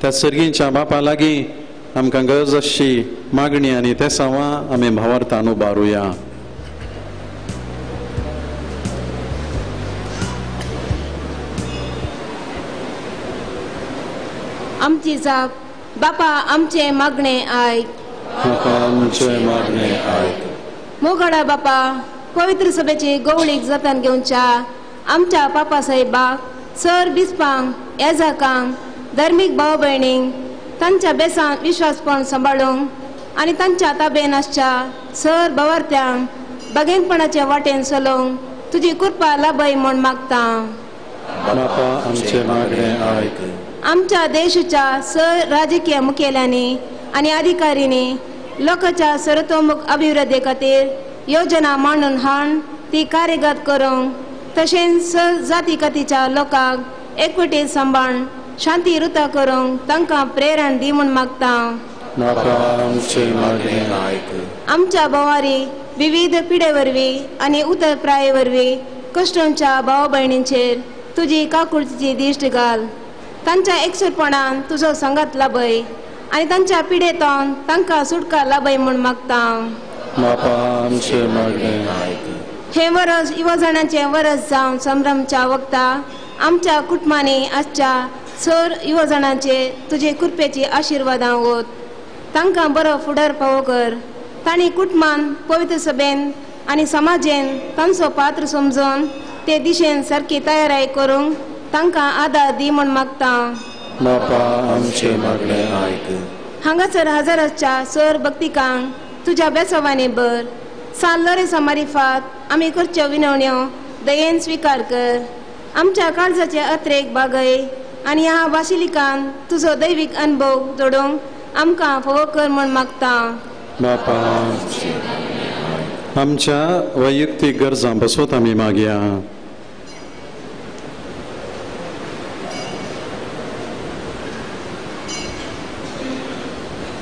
Speaker 10: त्या सर्गीच्या बापा लागीं आमकां गरज आसची मागणी आनी तेसांवां आमी भावार्थान उबारुया.
Speaker 4: आमची जाप बापा आमचें मागणें आयक,
Speaker 10: बापा आमचें मागणें आयक.
Speaker 4: मोगाडा बापा पवित्र सभेची गवळीक जतन घेवच्या आमच्या पापा साहेबाक, सर बिस्पांक, एजाकांक, धर्मीक भाव भयणींक तांच्या बेसांत विश्वासपण सांबाळूंक आनी तांच्या ताबेन आसच्या सर भावार्थ्यांक बागेनपणाचे वाटेन चलोवंक तुजी कृपा लाभय म्हूण मागता.
Speaker 10: बापा आमचें मागणें आयक.
Speaker 4: आमच्या देशाच्या सर राजकीय मुखेल्यांनी आनी अधिकाऱ्यांनी लोकांच्या सर्वतोमुख अभिवृद्धी खातीर योजना मांडून हाडून ती कार्यगत करूंक तशेंच सर जाती कातीच्या लोकांक एकवटीत सांबाळून शांती रुता करूंक तांकां प्रेरण दी म्हूण मागता. आमच्या भोंवारी विविध पिडे वरवीं आनी उतर प्राये वरवीं कश्टांच्या भाव भयणींचेर तुजी काकुळतीची दिश्ट घाल. तांच्या एकसुरपणान तुजो सांगात लाभय आनी तांच्या पिडेतून तांकां सुटका लाभय म्हूण मागता. हें वरस युवजणांचें वरस जावन संभ्रमच्या वखदा आमच्या कुटुंबांनी आसच्या सर युवजणांचे तुजे कृपेची आशिर्वादां वत. तांकां बरो फुडार पावो कर. तांणी कुटुंबान पवित्र सभेन आनी समाजेन तांचो पात्र समजून ते दिशेन सारकी तयाराय करूंक तांकां आदार दी म्हूण मागता. हांगासर हजाराच्या सर भक्तिकांक तुज्या बेसवांनी भर. सान लोरेसा मारिफात आमी करच्यो विनवण्यो दयेन स्विकार कर. आमच्या काळजाचे अत्रेक बागय आनी ह्या वाशिलिकान तुजो दैवीक अनुभव जोडूंक आमकां फावो कर म्हूण मागता.
Speaker 10: बापा आमच्या वैयक्तीक गरजां बसोत आमी मागया.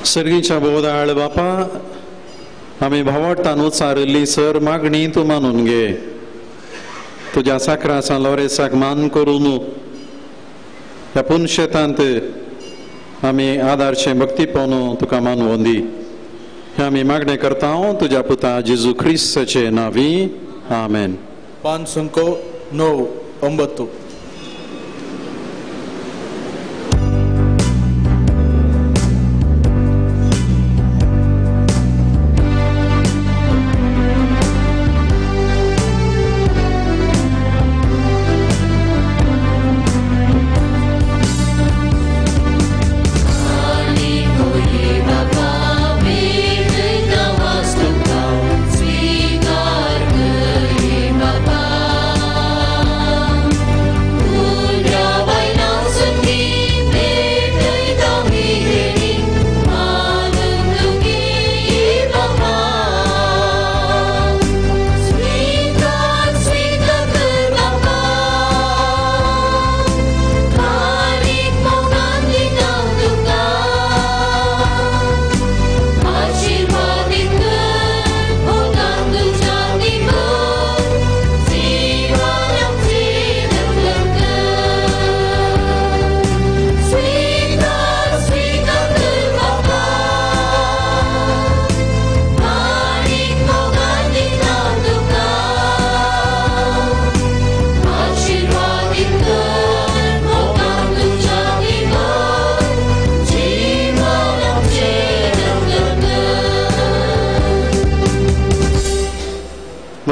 Speaker 10: सर्गीच्या बोवदाळ बापा आमी भावार्थान उचारिल्ली सर मागणी तूं मानून घे. तुज्या साकरा सान लोरेसाक मान करून ह्या पुनशेतांत आमी आदारचें भक्तीपण तुका मानवोन दी. हें आमी मागणें करता तुज्या पुता जेजू क्रिस्ताचे नांवी. आमेन.
Speaker 6: 5 9 9.
Speaker 3: Bye.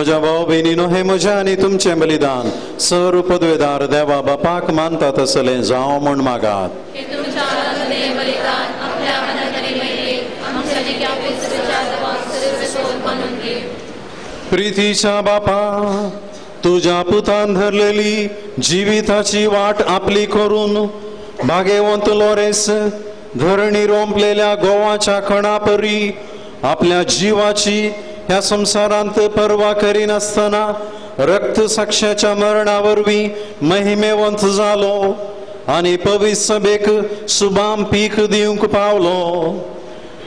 Speaker 10: म्हज्या भाव भयणीनो, हें म्हजें आनी तुमचें बलिदान सर्व पदवेदार देवा बापाक मानता तसलें जावं म्हूण मागात. प्रितीच्या बापा, तुज्या पुतान धरलेली जिविताची वाट आपली करून भागेवंत लोरेस धरणी रोंपलेल्या गोवाच्या खणापरी आपल्या जिवाची ह्या संवसारांत पर्वा करिनासतना रक्त साक्षाच्या मरणा वरवीं महिमेवंत जालो आनी पवित्र सभेक सुबाम पीक दिवंक पावलो.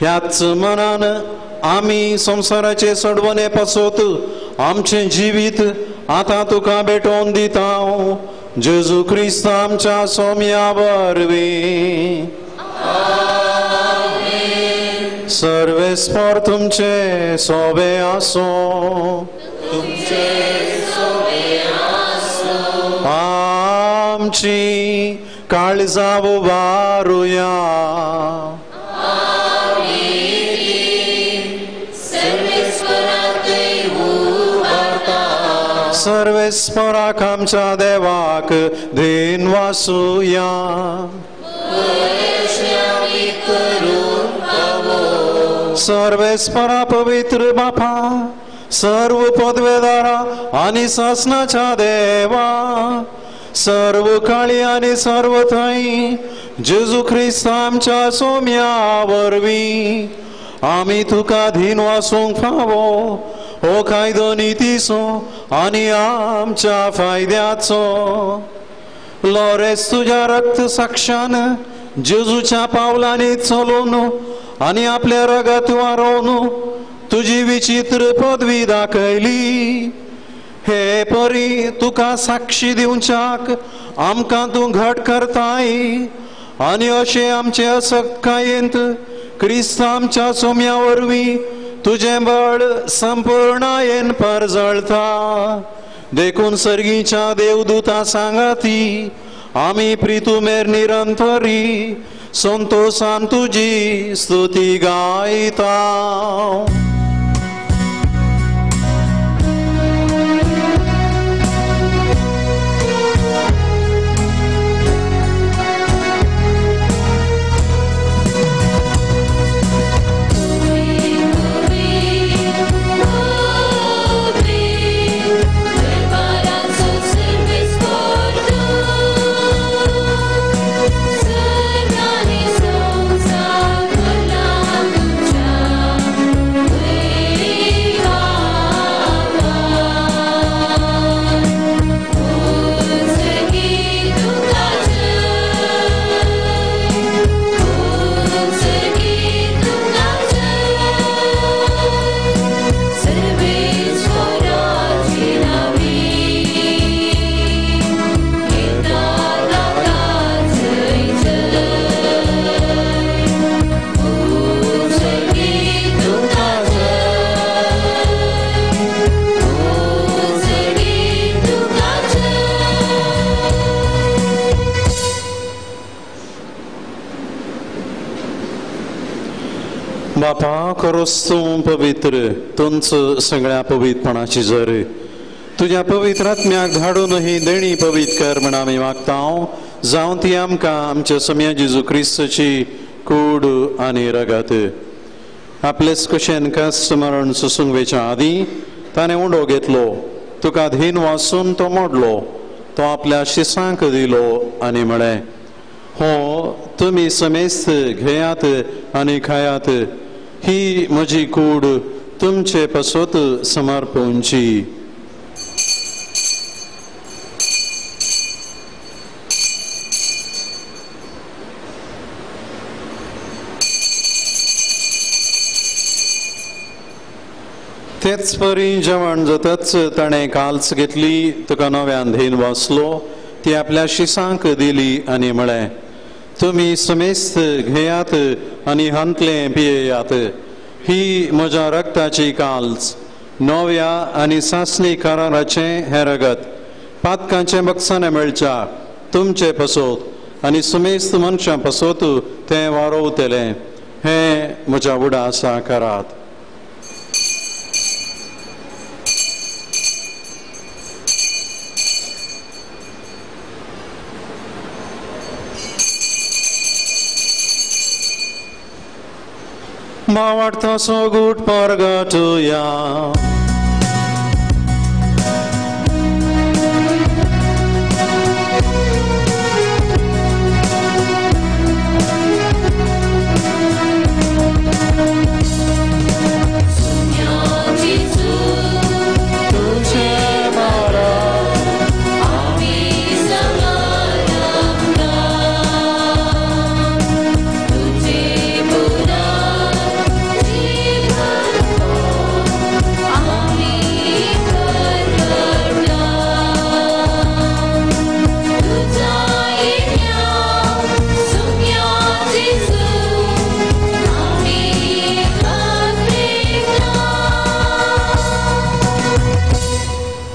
Speaker 10: ह्याच मनान आमी संवसाराचे सडवणे पासत आमचें जिवीत आतां तुका भेटोवन दिता, जेजू क्रिस्त आमच्या सोम्या वरवीं. सर्वेस्पर तुमचे सोबे आसो,
Speaker 3: तुमचे सोबे आसो.
Speaker 10: आमची काळजां उबारुया, सर्वेस्पराक आमच्या देवाक then वासुया. सर्वेस्परा पवित्र बापा, सर्व पदवेदारा आनी सासनाच्या देवा, सर्व काळी आनी सर्व थंय जेजू क्रिस्त आमच्या सोम्या वरवीं आमी तुका धीन वासूंक फावो हो कायदो नितीचो आनी आमच्या फायद्याचो. लोरेस तुज्या रक्त साक्षान जेजूच्या पावलांनी चलोवन आनी आपल्या रगत वारोवन तुजी विचित्र पदवी दाखयली. हे परी तुका साक्षी दिवच्याक आमकां तूं घट करताय आनी अशें आमचे असक्कायेंत क्रिस्त आमच्या सोम्या वरवीं तुजें बळ संपूर्णायेन परजळता. देखून सर्गीच्या देवदूता सांगाती आमी प्रितुमेर निरंतरी संतोषान तुजी स्तुती गायता. बापा, खरोच तूं पवित्र, तूंच सगळ्या पवित्रपणाची जर तुज्या पवित्र आत्म्याक धाडून ही देणी पवित्र कर म्हण आमी मागता. जावं ती आमकां आमच्या सम्या जेजू क्रिस्ताची कूड आनी रगत. आपलेच कशेन कश्ट मरण सोसूंक वेच्या आदीं ताणें उंडो घेतलो, तुका धीन वासून तो मोडलो, तो आपल्या शिसांक दिलो आनी म्हळें, हो तुमी समेस्त घेयात आनी खायात, ही म्हजी कूड तुमचे पासत समर्पणची. तेच परी जेवण जातच ताणें काल्स घेतली, तुका नव्यान धीन वाचलो, ती आपल्या शिसांक दिली आनी म्हळें, तुमी समेस्त घेयात आनी हांतलें पियेयात, ही म्हज्या रक्ताची काल्स, नव्या आनी सासणी कराराचें हें रगत, पातकांचें बक्षाणें मेळच्या तुमचे पासत आनी समेस्त मनशां पासत तें वारोवतलें. हें म्हज्या उडासा करात. भावार्थाचो गूट परगटुया.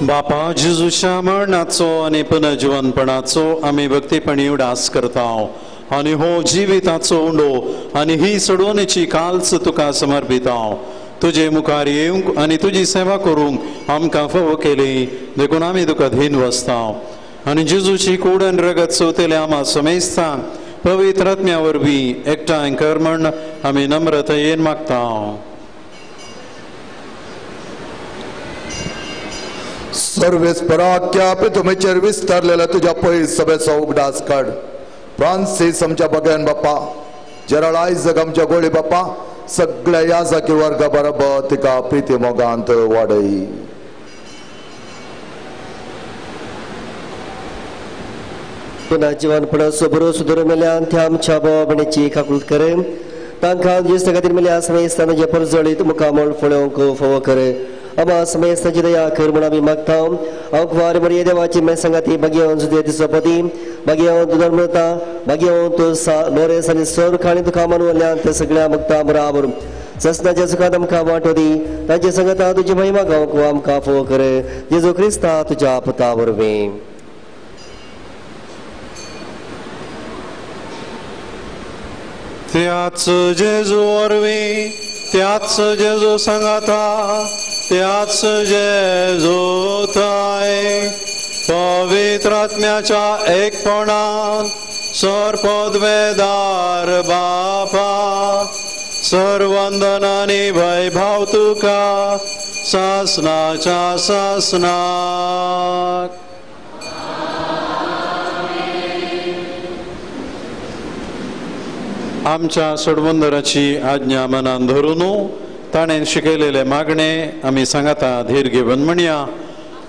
Speaker 10: बापा जेजूच्या मरणाचो आनी पुनर्जिवनपणाचो आमी भक्तीपणी उडास करता आनी हो जिविताचो उंडो आनी ही सोडवणेची काल्स तुका समर्पिता. तुजे मुखार येवंक आनी तुजी सेवा करूंक आमकां फावो केली देखून आमी तुका धीन वसता आनी जेजूची कूड आनी रगत सोवतेले आमा समेस्तांक पवित्र आत्म्या वरवीं एकठांय कर म्हण आमी नम्रतायेन मागता.
Speaker 11: सर्वेस्पराख्या पितुमेचेर विस्तारलेल्या तुज्या पयस सभेचो उगडास काड. फ्रांसीस आमच्या बगेन बाप्पा, जेराळ आयजक आमच्या गोळी बाप्पा, सगळ्या याजकी वर्गा बरोबर तिका प्रिती मोगांत वाडय.
Speaker 12: पुन्हा जिवनपणाचो भरोसो धरून मेल्यान त्या आमच्या भावा भयणीची काकूत करे. तांकां जेस्ता खातीर मेल्या समेस्तांचे परजळीत मुखामळ फळोवंक फावो करे. अबा समेस्तांची दया कर म्हूण आमी मागता. हांव कुवार मरिये देवाची मे सांगाती भाग्यवंत सुद्या दिसपती भाग्यवंत धर्मता भाग्यवंत लोरेस आनी सर खाणी तुका मानवल्यान ते सगळ्या भक्ता बराबर ससनाच्या सुखांत आमकां वांटो दी. तांचे सांगाता तुजी महिमा गावंक आमकां फावो करे. जेजू क्रिस्ता तुज्या पुता वरवीं.
Speaker 10: त्याच जेजू वरवीं, त्याच जेजू सांगाता, त्याच जेजू थाय पवित्र आत्म्याच्या एकपणान सर्पद्वेदार बापा सर्वंदनानी वैभव तुका सासनाच्या सासनाक. आमच्या सोडवंदराची आज्ञा मनान धरून ताणें शिकयलेले मागणे आमी सांगाता धीर घेवन म्हणया.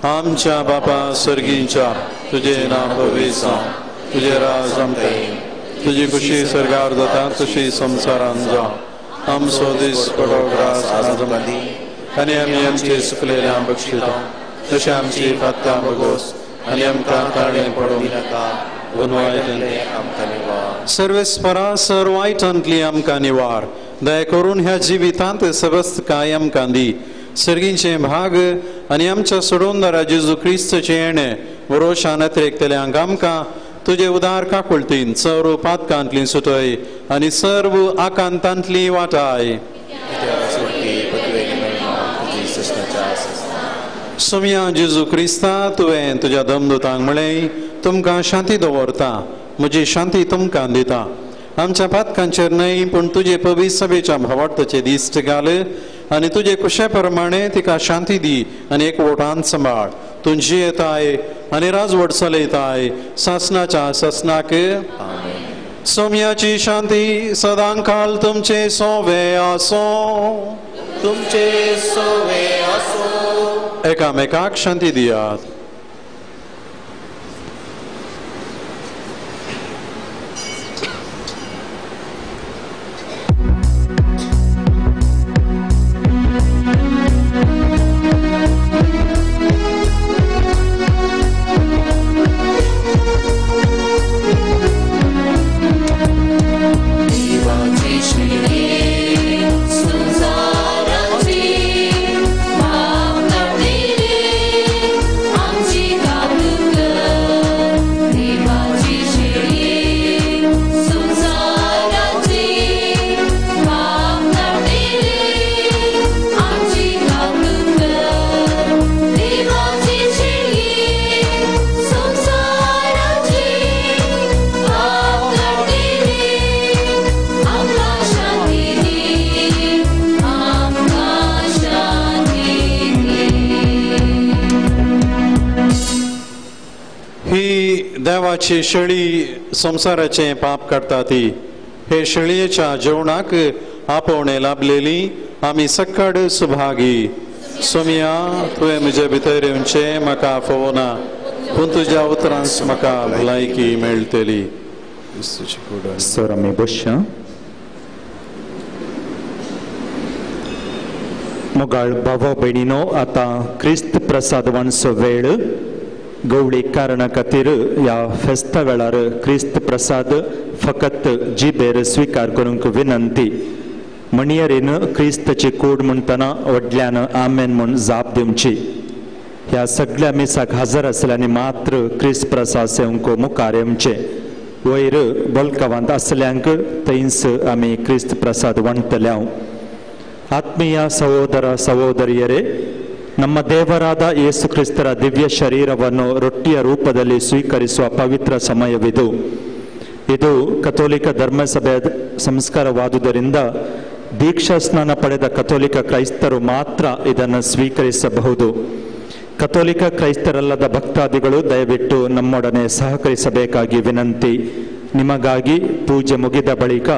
Speaker 10: आमच्या बापा सर्गींच्या तुजें नांव पवित्र जावं, तुजें राज आमकां येवं, तुजी खुशी सर्गार जाता तशी संवसारान जावं. आमचो दीस पडो ग्रास आज आमकां दी आनी आमी आमचे चुकलेल्या बक्षिता तशें आमची पात्तां बगोस आनी आमकां ताणें पडोवं नाका. सर्वेस्परा सर वायटांतली आमकां निवार. दया करून ह्या जिवितांत सबस्त काय आमकां दी. सर्गींचे भाग आनी आमच्या सोडोवंदारा जेजू क्रिस्तचें येणें भरोशान अतिरेकतल्यांक आमकां तुजे उदार काकुळतीन सर्व पातकांतली सुटय आनी सर्व आकांतांतली वाटाय. सोम्या जेजू क्रिस्ता तुवें तुज्या दमदुतांक म्हळें तुमकां शांती दवरता, म्हजी शांती तुमकां दिता. आमच्या पातकांचेर न्हय पूण तुजे पवित्र सभेच्या भावार्थाचे दिश्ट घाल आनी तुजे कुशे प्रमाणे तिका शांती दी आनी एकवटान सांबाळ. तूं जियेताय आनी राजवट चलयताय सासनाच्या सासनाक. सोम्याची शांती सदांकाल तुमचे सोवे आसो.
Speaker 3: तुमचे सोवे आसो.
Speaker 10: एकामेकाक शांती दियात.
Speaker 3: I'm
Speaker 10: ही देवाची शेळी संवसाराचें पाप काडटा ती हे शेळयेच्या जेवणाक आपोवणें लाभलेली आमी सक्काड सुभागी. सोमिया, तुवें म्हजे भितर येवचें म्हाका फोवना, पूण तुज्या उतरांस म्हाका भलायकी मेळटली.
Speaker 5: सर आमी बसया. मोगाळ भाव भयणीनो, आतां क्रिस्त प्रसाद वांटचो वेळ. गवळी कारणा खातीर ह्या फेस्ता वेळार क्रिस्त प्रसाद फकत जिबेर स्विकार करूंक विनंती. म्हणयेरीन क्रिस्ताची कूड म्हणटना व्हडल्यान आमेन म्हूण जाप दिवची. ह्या सगळ्या मिसाक हजर आसल्यानी मात्र क्रिस्त प्रसाद सेवंक मुखार येवचें. वयर बोलकावांत आसल्यांक थंयच आमी क्रिस्त प्रसाद वांटतले. ಆತ್ಮೀಯ ಸಹೋದರ ಸಹೋದರಿಯರೇ, ನಮ್ಮ ದೇವರಾದ ಯೇಸು ಕ್ರಿಸ್ತರ ದಿವ್ಯ ಶರೀರವನ್ನು ರೊಟ್ಟಿಯ ರೂಪದಲ್ಲಿ ಸ್ವೀಕರಿಸುವ ಪವಿತ್ರ ಸಮಯವಿದು. ಇದು ಕಥೋಲಿಕ ಧರ್ಮಸಭೆಯ ಸಂಸ್ಕಾರವಾದುದರಿಂದ ದೀಕ್ಷಾ ಸ್ನಾನ ಪಡೆದ ಕಥೋಲಿಕ ಕ್ರೈಸ್ತರು ಮಾತ್ರ ಇದನ್ನು ಸ್ವೀಕರಿಸಬಹುದು. ಕಥೋಲಿಕ ಕ್ರೈಸ್ತರಲ್ಲದ ಭಕ್ತಾದಿಗಳು ದಯವಿಟ್ಟು ನಮ್ಮೊಡನೆ ಸಹಕರಿಸಬೇಕಾಗಿ ವಿನಂತಿ. ನಿಮಗಾಗಿ ಪೂಜೆ ಮುಗಿದ ಬಳಿಕ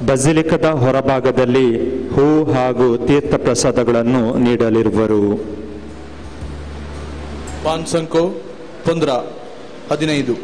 Speaker 5: ಬಸಿಲಿಕದ ಹೊರಭಾಗದಲ್ಲಿ ಹೂ ಹಾಗೂ ತೀರ್ಥ ಪ್ರಸಾದಗಳನ್ನು ನೀಡಲಿರುವರು.
Speaker 6: 5 15 15.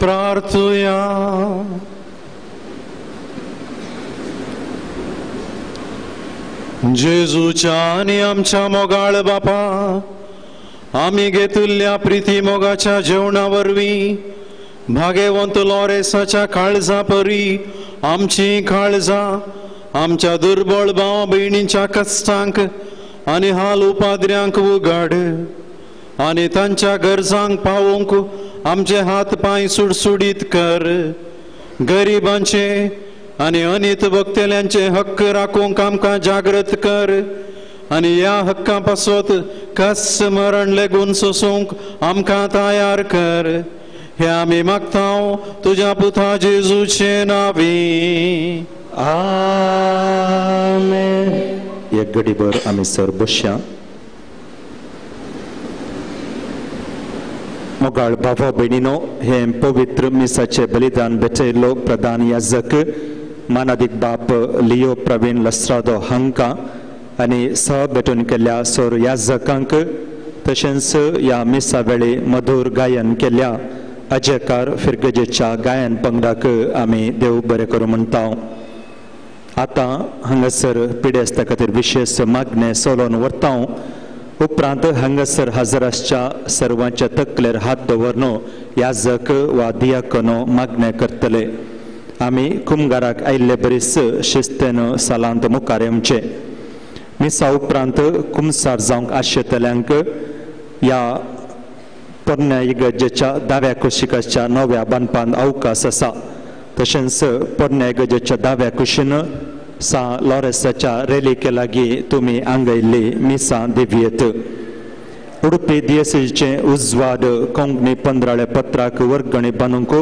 Speaker 10: प्रार्थुया. जेजूच्या आनी आमच्या मोगाळ बापा, आमी घेतिल्ल्या प्रिती मोगाच्या जेवणा वरवीं भागेवंत लॉरेसाच्या काळजा परी आमची काळजां आमच्या दुर्बळ भाव भयणींच्या कश्टांक आनी हाल उपाद्र्यांक उगाड आनी तांच्या गरजांक पावोवंक आमचे हात पांय सुडसुडीत कर. गरिबांचे आनी अनीत भोगतल्यांचे हक्क राखूंक आमकां जागृत कर आनी ह्या हक्कां पासत कस मरण लेगून सोसूंक आमकां तयार कर. हे आमी मागता तुज्या पुता जेजूचे नांवी.
Speaker 5: आमेन. एक घडीभर आमी सर बसया. मोगाळ भावा भयणीनो, हें पवित्र मिसाचें बलिदान भेटयल्लो प्रधान याजक मानादीक बाप लियो प्रवीण लस्त्रादो हांकां आनी सह भेटून केल्ल्या सोर याजकांक तशेंच ह्या मिसा वेळी मधूर गायन केल्ल्या अजयकार फिरगजेच्या गायन पंगडाक आमी देव बरें करूं म्हणटा. आतां हांगासर पिडेस्ता खातीर विशेश मागणें सोलोवन व्हरता. उपरांत हांगासर हजर आसच्या सर्वांच्या तकलेर हात दवरनो याजक वा दियाकनो मागणें करतले. आमी कुमगाराक आयिल्ले बरीच शिस्तेन सालांत मुखार येवचें. मिसा उपरांत कुमसार जावंक आशेतल्यांक ह्या पोरण्या इगर्जेच्या दाव्या कुशिकाच्या नव्या बांदपांत अवकाश आसा. तशेंच पोरण्या इगर्जेच्या दाव्या कुशीन सा लॉरेसाच्या रेलिके लागीं तुमी आंगयल्ली मिसां दिवयेत. उडुपी दियसीचें उजवाड कोंकणी पंद्राळे पत्राक वर्गणी बांदूंक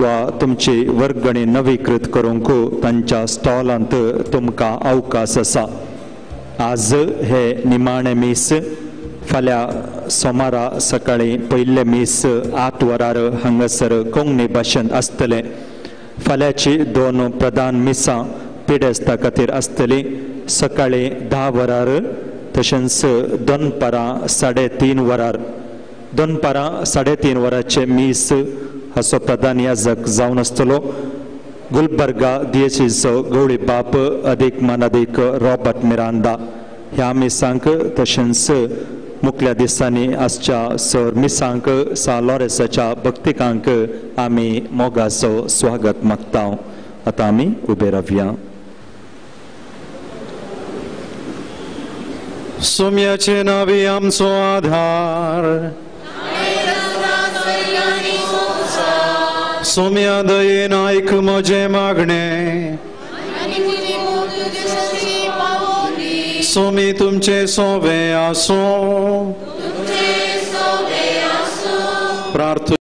Speaker 5: वा तुमची वर्गणी नवीकृत करूंक तांच्या स्टॉलांत तुमकां अवकाश आसा. आज हे निमाणें मीस. फाल्यां सोमारा सकाळीं पयलें मीस 8 वरार हांगासर कोंकणी भाशेंत आसतलें. फाल्यांची 2 प्रधान मिसां पिडेस्ता खातीर आसतली. सकाळीं 10 वरार तशेंच दनपारां 3:30 वरार. दनपारां 3:30 वरांचें मीस हाचो प्रधान याजक जावन आसतलो गुलबर्गा दियेसीचो गवळी बाप अदीक मानादीक रॉबर्ट मिरांदा. ह्या मिसांक तशेंच मुखल्या दिसांनी आसच्या सर मिसांक सा लॉरेसाच्या भक्तिकांक आमी मोगाचो स्वागत मागता. आतां आमी उबे रावया.
Speaker 10: सोम्याचे नावी आमचो आधार, सोम्या दयेन आयक म्हजें मागणें, सोमी तुमचे सोवे आसूं. प्रार्थना.